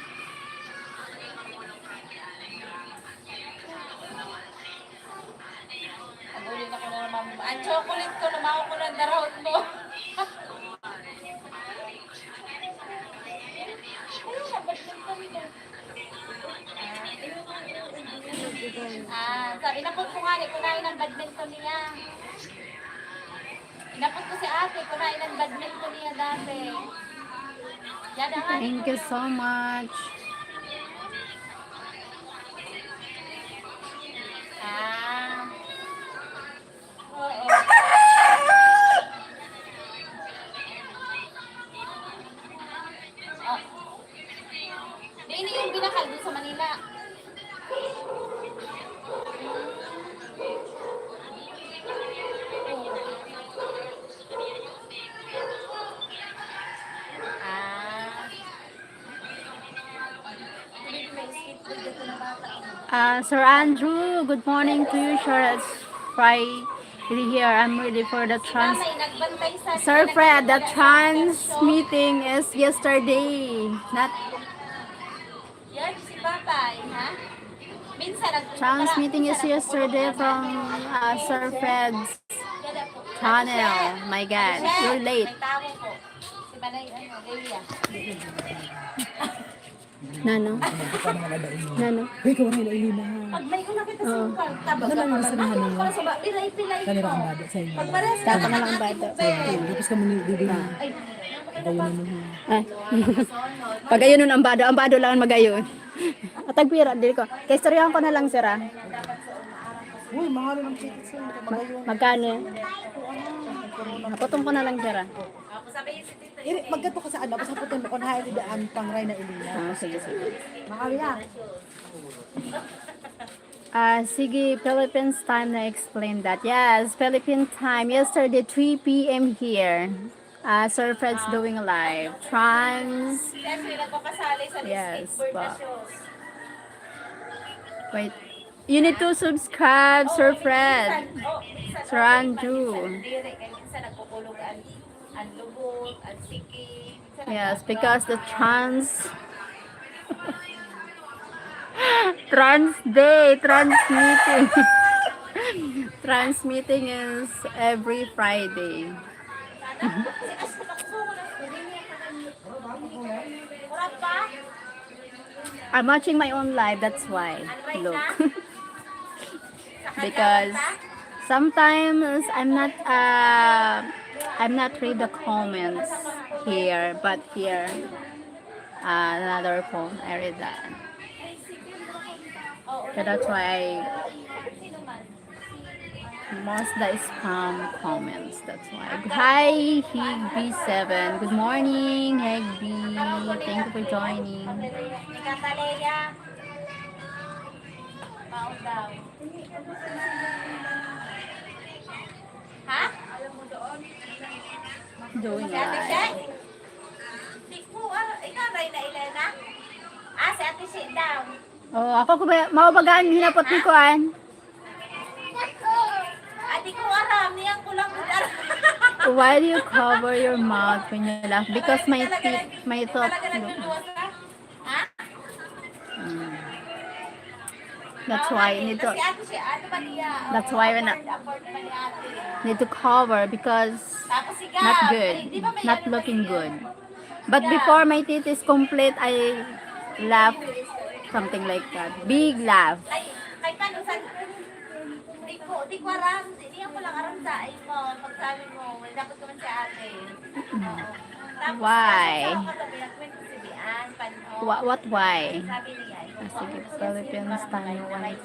Ang uli na ko na naman. Ang chocolate ko, lumawa ko ng daraon mo. Ayun, ang badminton mo. Ah, sa inapot ko nga, ni kunain ang badminton niya. Inapot ko si ate, kunain ang badminton niya dati. Yada nga. Thank you so much. Ah. Oo. Ah. Di, ini yung binakal dun sa Manila. Ah. Ah, Sir Andrew, good morning to you, sir. It's Friday here. I'm ready for the trans-, Sir Fred, the trans meeting is yesterday, not Yan, si Papay, ha? Transmitting is yesterday from uh, Sir Fred's channel. My God, you're late. Nano? Nano? Uy, ikaw rin, Ilina. Pag may una kita Oo. Sungkal, tabag Ano lang ang sinahan mo? Para sa ba, pilay-pilay Kanira ang bado sa inyo. Pagpares Tapa na lang ang bado. Tapos ka muna, Bibi. Ay. Ikaw na muna. Ah. Pag-ayunon ang bado, ang bado lang ang mag-ayun. At tagpira, dili ko. Kaistoryahan ko na lang, sir, ah. Uy, mahal ng ticket, sir. Mag-ayun. Magkano? Naputong ko na lang, sir, ah. Iri, maggato ka sa ano, basta putin mo kung hain daan pang Reyna Ilina. Ah, sige, sige. Mahal yan. Ah, sige, Philippines time na explain that. Yes, Philippine time. Yesterday, three p.m. here. Ah, Sir Fred's doing live. Trans. Kasi nagpapasali sa Yes, skateboard na po. Shows. Wait. You need to subscribe, Sir Fred. Minsan, oh, minsan, Sir oh, Andrew. Minsan, diri, kaya minsan nagkukulog ang, ang lubot, ang siki. Minsan Yes, nagkakalawa. Because the trans Trans day, trans meeting. Trans meeting is every Friday. I'm watching my own live, that's why. Look. Because sometimes I'm not uh, I'm not read the comments here, but here uh, another phone I read that. So that's why I most the spam comments. That's why. Hi, Higby seven. Good morning, Higby. Thank you for joining. Paon daw. Ha? Doing Si Ate live. Shai? Di ko, ah, ikaw, Reyna Elena? Ah, si Ate Shai daw. Oh, ako ko ba, mao baga an hinapot ni Kuan? Ah, di ko aram, niyan ko lang aram. Why do you cover your mouth when you laugh? Because my Talaga teeth, nag-, my thoughts talaga look. Nagduduwas ka? Ha? Mm. That's why you need to, Si ate, si, ano ba niya? That's why we're not, Afford, afford ba ni ate? Need to cover because Tapos ikaw, not good, di, di ba may not ano looking kasi good. But Yeah. Before my teeth is complete, I laugh something like that. Big laugh. Ay, kay paano sa, di ko, di ko aram. Di, di ako lang aram sa, ay mo, pagsabi mo, well, dapat ko man si ate. Oo. Tapos, Why? Sa, sa, sa, What, what, why? Ah, sige, Philippines time, one,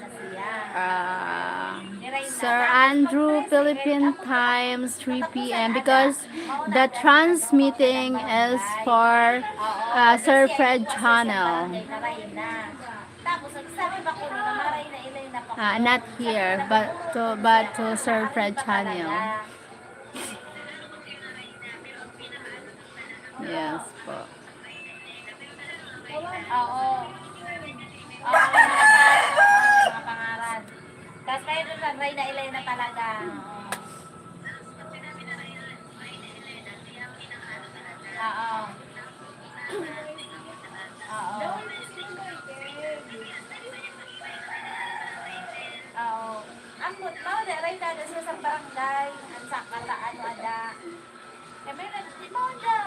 uh, Sir Andrew, Philippine times, three p.m. because the trans meeting is for uh, Sir Fred channel. Uh, not here, but to, but to Sir Fred channel. Yes po. Oo. Oo, mga pangalan. Tapos kayo doon sa Reyna Elena talaga. Oo. Oo. Oo. Oo. Ang mao na, Reyna, sa isang barangay, ang sa kata, ano, ada. Kami na, di ba, da?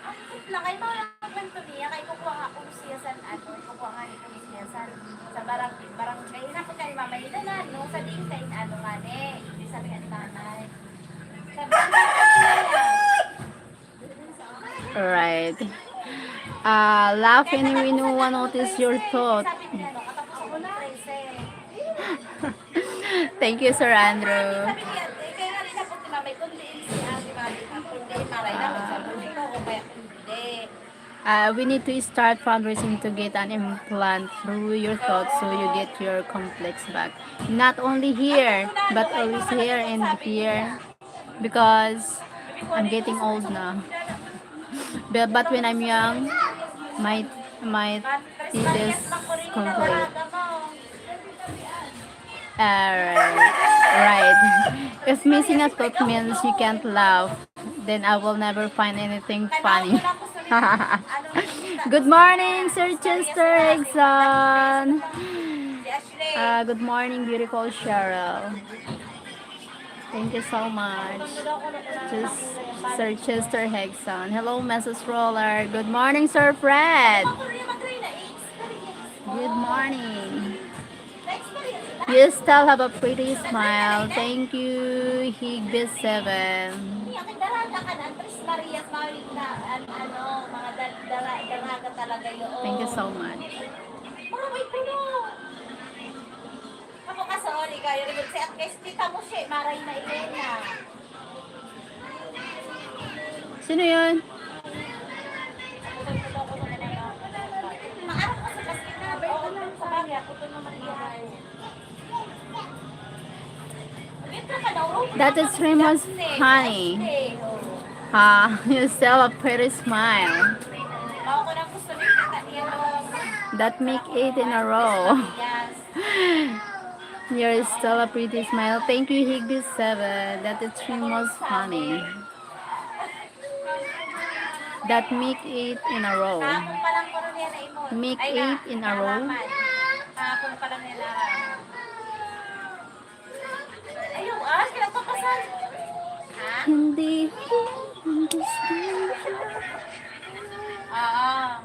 Ang putla, kay mga kwento niya, kay kukuha nga kung siya san, ano, kukuha nga ni kung siya san, sa barang-, barangay. Hinapot ka ni Mama Ida na, no? Sa di kain, ano nga, ne? Di sabi nga ni Mama. Sabi nga ni Mama Ida. Right. Uh, laugh and we no one notice your thought. Thank you, Sir Andrew. Uh, we need to start fundraising to get an implant through your thoughts so you get your complex back. Not only here, but always here and here. Because I'm getting old na. But, but when I'm young, my, my teeth is complete. Alright. Right. If missing a tooth means you can't laugh, then I will never find anything funny. Good morning, Sir Chester Hegson. Uh, good morning, beautiful Cheryl. Thank you so much. Just Sir Chester Hegson. Hello, Missus Roller. Good morning, Sir Fred. Good morning. You still have a pretty smile. Thank you, Higby seven. Ang daraga ka na, Tres Marias, mawin na, an-, ano, mga dal-, dara-, daraga talaga yun. Thank you so much. Puro may puno. Ako ka sa oli kayo, rin si At Kespi ka mo siya, maray na Elena. Sino yun? That is Remus, honey. Ha, you still a pretty smile. That make eight in a row. You're still a pretty smile. Thank you, Higby seven. That is Remus, honey. That make eight in a row. Kahapon pa lang ko rin yan na imon. Make Ay, na, eight in a row. Kahapon pa lang nila. Ayaw, ah, pinagpapasan. Ha? Hindi. Hindi. Ah.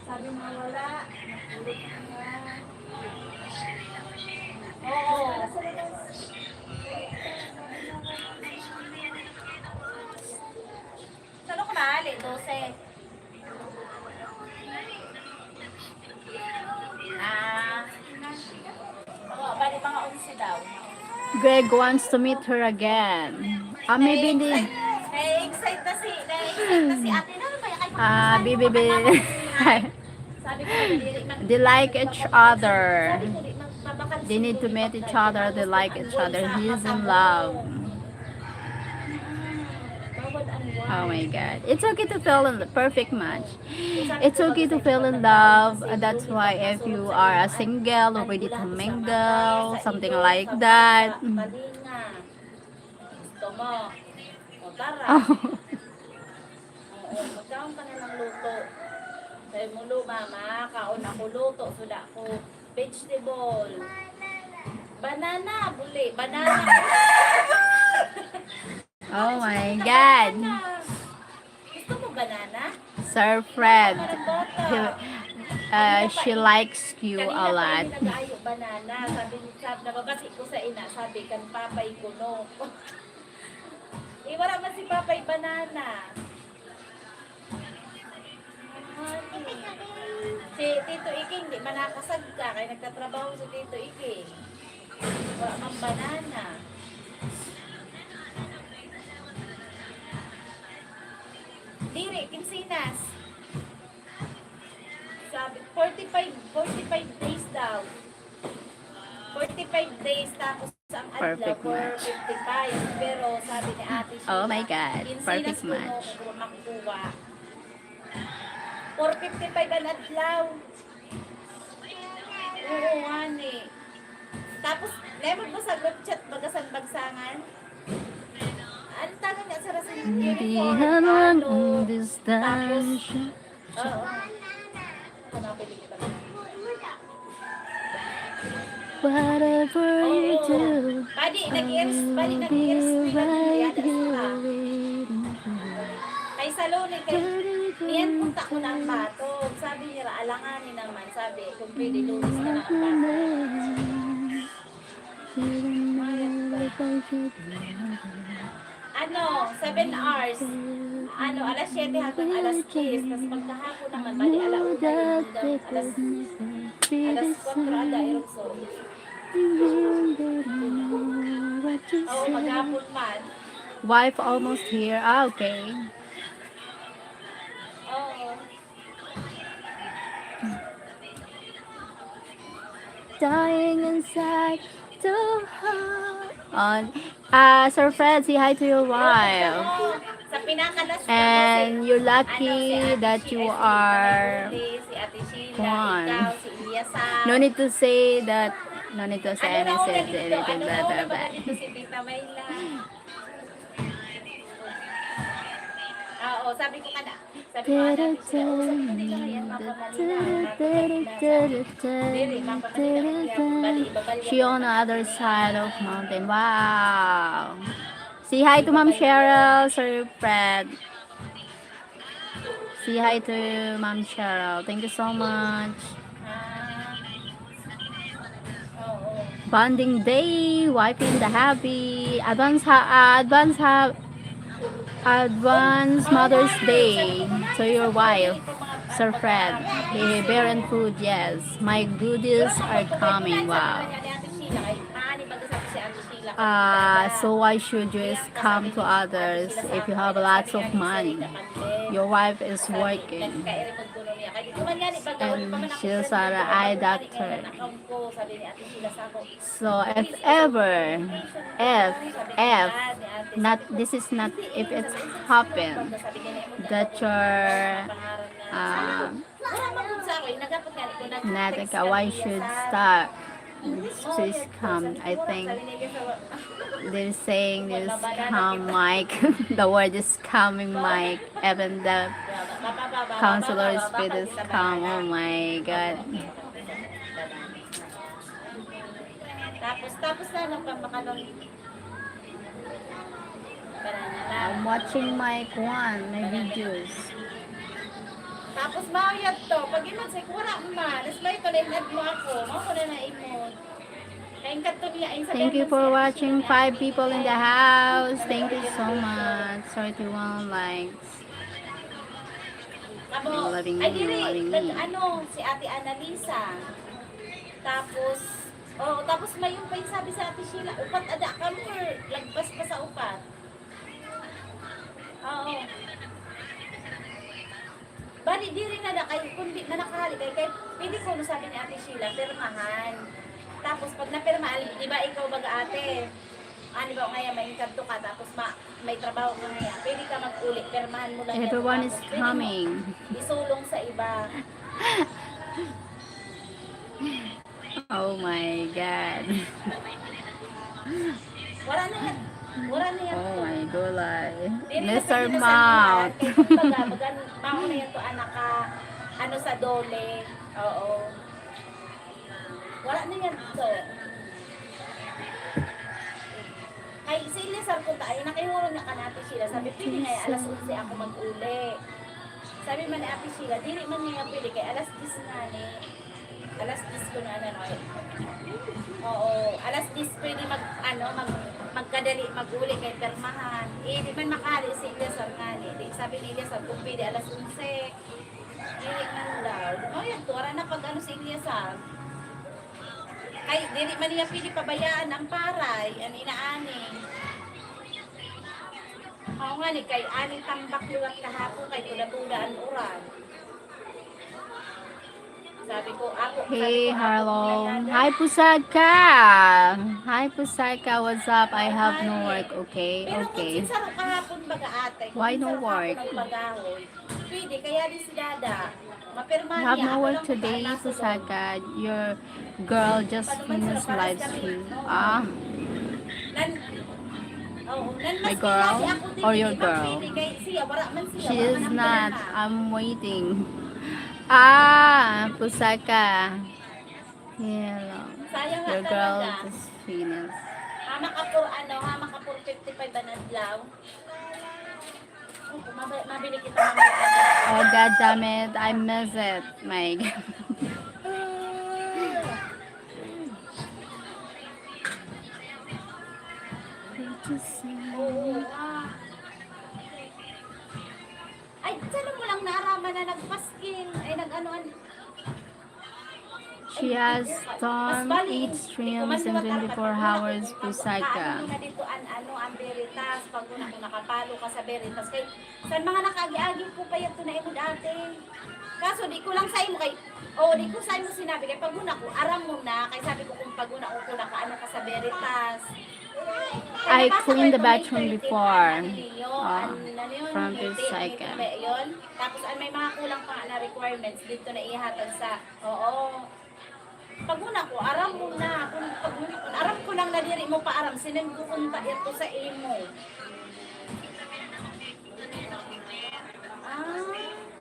Sabi mo wala. Nagpulot ka na. Oo. Saan ako nahali? Dose. Ah. Oo, bali mga onse daw. Greg wants to meet her again. Ah, maybe they, Nai-excite na si, nai-excite na si ate. Ano ba yan? Ay, ah, bibi, bibi. Sabi ko, dili mag- they like each other. Sabi ko, di mag- They need to meet each other. They like each other. He's in love. Oh my God. It's okay to feel in perfect match. It's okay to feel in love. That's why if you are a single or ready to mingle, something like that. Gusto mo? O, tara. Oo, magkaon ka na ng luto. Sabi mo, "Lo, mama, kaon ako luto, suda ko vegetable." Banana, buli. Banana. Oh my God. Gusto mo banana? Sir Fred, he, uh, she likes you a lot. Nag-aayo banana. Sabi, sabi, nababati ko sa ina, sabi kan papay ko, no. Eh, wala man si Papay Banana. Si Tito Iking, di man nakasagka, kaya nagtatrabaho si Tito Iking. Wala mang banana. Diri, kinsinas. Sabi, forty-five, forty-five days daw. Forty-five days, tapos ang adlaw, perfect match. Four fifty-five. Pero sabi ni Ate Sheila, oh my God, perfect match. Kinsinas kuno ko makukuha. Four fifty-five ang adlaw. Oo, honey. Tapos, lemon mo sa group chat, bagasan-bagsangan. Ang tanong niya sa rason, hindi uniform, lang ano, ang distansya. Tapos, oo. Whatever you do, badi, nag-i-ers-, badi, nag-i-ers-, right here waiting for you. Kay sa Lunes, kay, niyan punta ko ng Batog. Sabi niya, "Alanganin naman," sabi, "kung pwede, Lunes na lang ang Batog." Ano, seven hours. Ano, alas siyete hanggang alas diyes. Tas pagkahapon naman, bali, ala una hanggang alas, alas kwatro aga, irog so. Oo, maghapon man. Wife almost here. Ah, okay. Oo. Dying inside to hold on. Ah, Sir Fred, say hi to your wife. Sa pinakalas ko, and you're lucky that you are, si Ate Sheila, ikaw, si Eliasam. No need to say that. No need to say anything, blah, blah, blah. Ano na, okay, dito, ano na, okay, dito, si Tita Mayla. Oo, sabi ko ka na. Sabi ko, "Anak, sila, usap ko din naman yan, mapamali na, mapamali na." Diri, mapamali na, kaya bali, ibabalik She on the other side of mountain. Wow! Say hi to Ma'am Cheryl, Sir Fred. Say hi to Ma'am Cheryl. Thank you so much. Ah, oo. Bonding day, wife and the hubby. Advance ha, advance ha, advance Mother's Day to your wife, Sir Fred. Hey, beer and food, yes. My goodies are coming. Wow. Ah, so why should you scam to others if you have lots of money? Your wife is working. And she's an eye doctor. So if ever, if, if, not, this is not, if it's happened that your, um, Nada ka, why should stop? She's calm. I think they're saying this calm, Mike. The word is calming, Mike. Even the counselor speed is calm. Oh my God. Tapos, tapos na, nagpapakalaw. I'm watching my kwan, my videos. Tapos mauyat to. Pag inod sa wala man. Mas may to na inad mo ako. Mao ko na nainod. Kain ka to niya. Thank you for watching. Five people in the house. Thank you so much. Thirty-one likes. Kamo, loving me, loving me. Ano, si Ate Annalisa. Tapos, Oo, tapos may yung pa yung sabi sa Ate Sheila, upat ada kami or lagpas pa sa upat. Oo. Bali, diri na na kayo, kundi na nakahali kayo. Kaya pwede ko, no, sabi ni Ate Sheila, pirmahan. Tapos pag napirmahan, di ba ikaw baga ate? Ano ba ngayon, may inkadto ka, tapos ma may trabaho ka ngayon, pwede ka mag-uli, pirmahan mo lang yan. Everyone is coming. Isulong sa iba. Oh my God. Wala na yan. Wala na yan. Oh my gulay. Mister Mount. Kaya kumbaga, magan-, mauna yan to, anak ka, ano, sa dole. Oo. Wala na yan to. Kay si Elias Arconta, ay nakihurong na kanati sila. Sabi, "Pwede nga, alas onse ako mag-uli." Sabi man ni Ate Sheila, "Dili man niya pwede, kay alas diyes nga ni." Alas diyes ko na, ano, no? Oo, alas diyes pwede mag, ano, mag, magkadali, mag-uli kay pirmahan. Eh, di man makahali si Elias Arconta. Di, sabi ni Elias Arconta, "Kung pwede, alas onse." Dili man daw. Oh, yan, tua na pag ano si Elias Arconta. Kay, dili man niya pwede pabayaan ang paray, ang inaani. Ako nga ni, kay aning tambak liwat kahapon, kay tuda-tuda ang uran. Sabi ko, "Ako," sabi ko, "Ako, hello. Hi, Pusaka. Hi, Pusaka. What's up? I have no work." Okay, okay. Pero kung sinsaro kahapon, baga ate, kung sinsaro kahapon ang pag-ahoy, pwede, kaya di si Dada. You have no work today, Pusaka. Your girl just finished live stream. Ah. My girl or your girl? She is not. I'm waiting. Ah, Pusaka. Hello. Your girl just finished. Hama ka for ano, hama ka for fifty-five an adlaw. Mabili kita mamaya. Oh, God damn it. I miss it. My God. Ay, saan mo lang naaraman na nagpaskin? Ay, nag-ano, an- She has done eight streams in twenty-four hours, Pusaka. Ano na dito an, ano, ang Veritas, pag una ko nakapalo ka sa Veritas. Kay, sa mga nakaagi-agi ko pa yan, ito na imo dati. Kaso di ko lang sa imo kay, oh, di ko sa imo sinabi kay pag una ko, aram mo na, kay sabi ko kung pag una ko, kung nakaano ka sa Veritas. I cleaned the bathroom before. Oh, from Pusaka. Tapos, an may mga kulang pa nga na requirements, dito na ihatag sa, oo. Pag una ko, aram mo na. Kung pag, aram ko lang na diri mo pa aram, sinend ko kunta yato sa imo. Ah.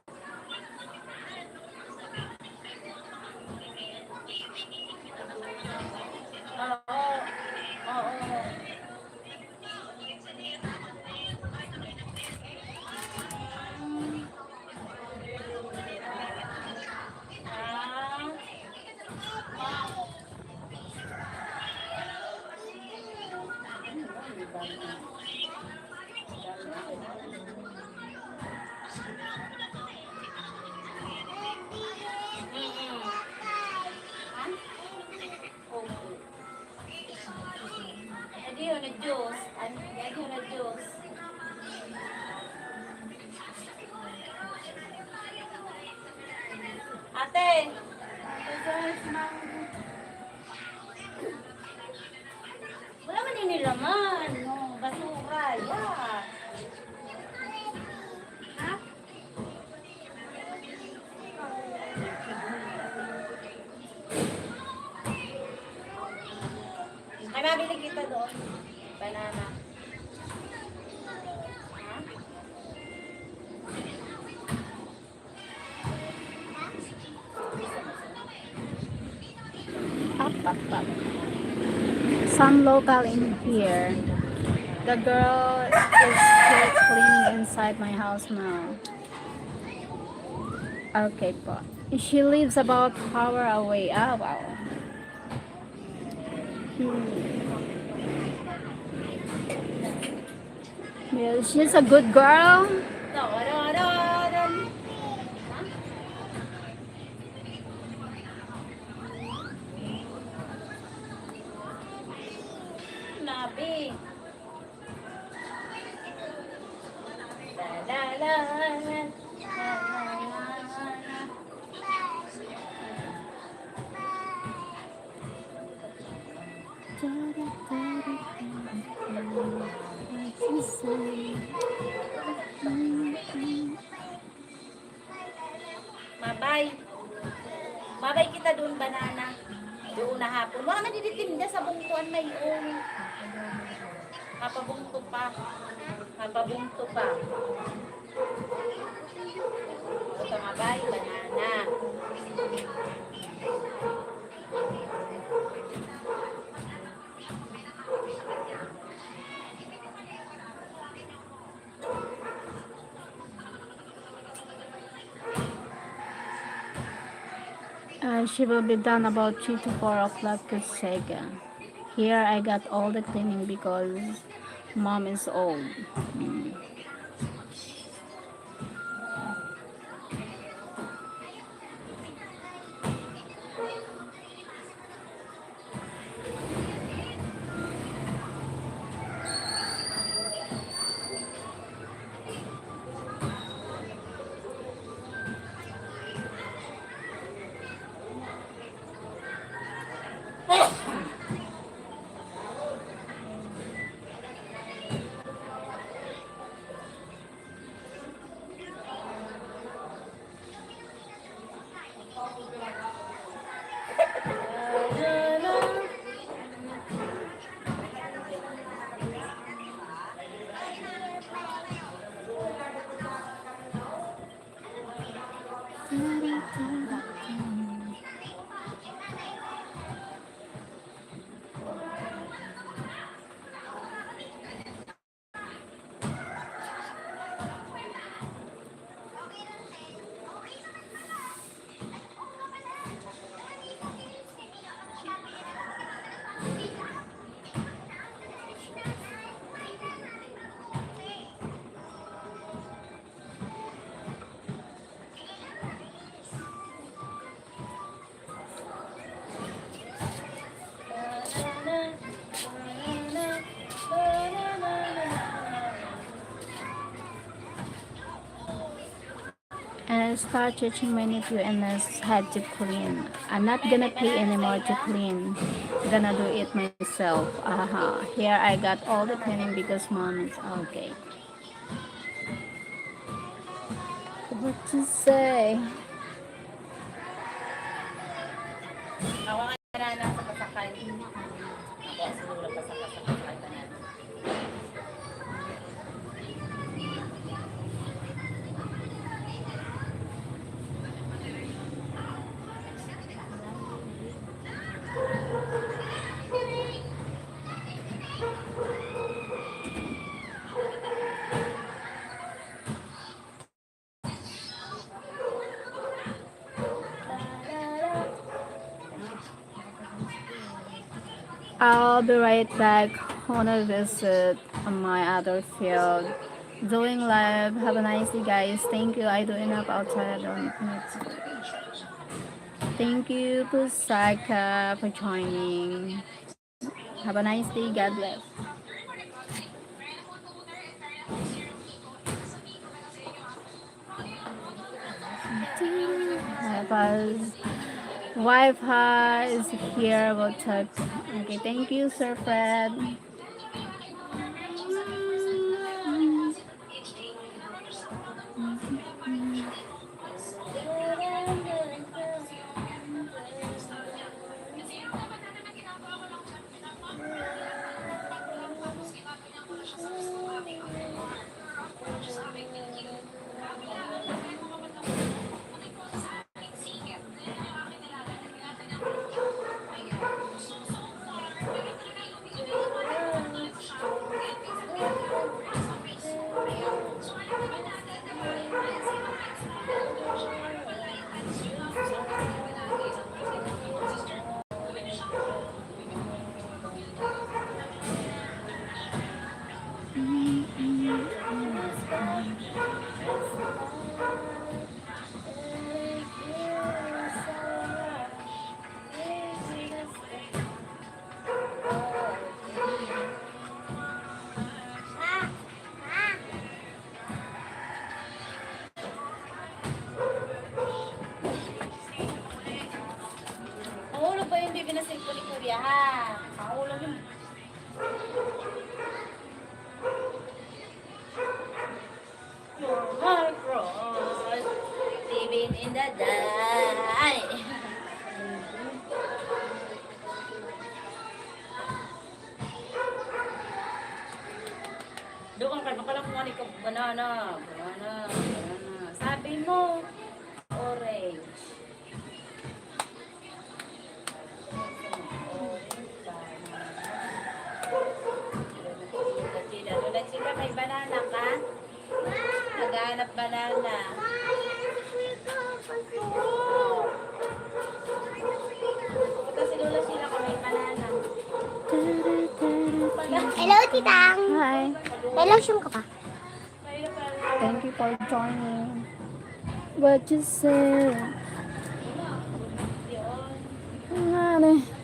Adiyo na Diyos. An-, adiyo na Diyos. Ate! Wala man ini laman. No, basura. Yeah. Ha? Ay, mabili kita doon. Banana. Ha? Up, up, up. Some local in here. The girl is here cleaning inside my house now. Okay po. She lives about hour away. Ah, wow. Hmm. Well, she's a good girl. Nabi. La, la, la, la, la, la, la, la. Mabay. Mabay kita doon, banana. Doon na hapon. Wala man didi tinda sa bungtuan, may uli. Mapabungto pa. Mapabungto pa. Ito, mabay, banana. Uh, she will be done about three to four o'clock, Kusega. Here, I got all the cleaning because mom is old. Mm. And I start teaching my nephew and I had to clean. I'm not gonna pay anymore to clean. Gonna do it myself. Aha. Here I got all the cleaning because mom is okay. What to say? Ako nga na nasa pasakay. Ako ang sinura pa sa pasakay na. I'll be right back on a visit. on my other field. Doing live. Have a nice day, guys. Thank you. I do enough outside on it. Thank you, Pusaka, for joining. Have a nice day. God bless. Wi-Fi is here. We'll talk. Okay, thank you, Sir Fred. Mahulog ba yung bibi na cellphone ni Kuya, ha? Mahulog yun. Your heart cries, living in the dark. Doon ka, makalang mo ni banana, banana, banana. Sabi mo, orange. Ano na, chika, may banana ka? Naghahanap banana. Punta si Lola Sheila kung may banana. Hello, Titang. Hi. May lotion ka pa? Thank you for joining. What you say? Ano?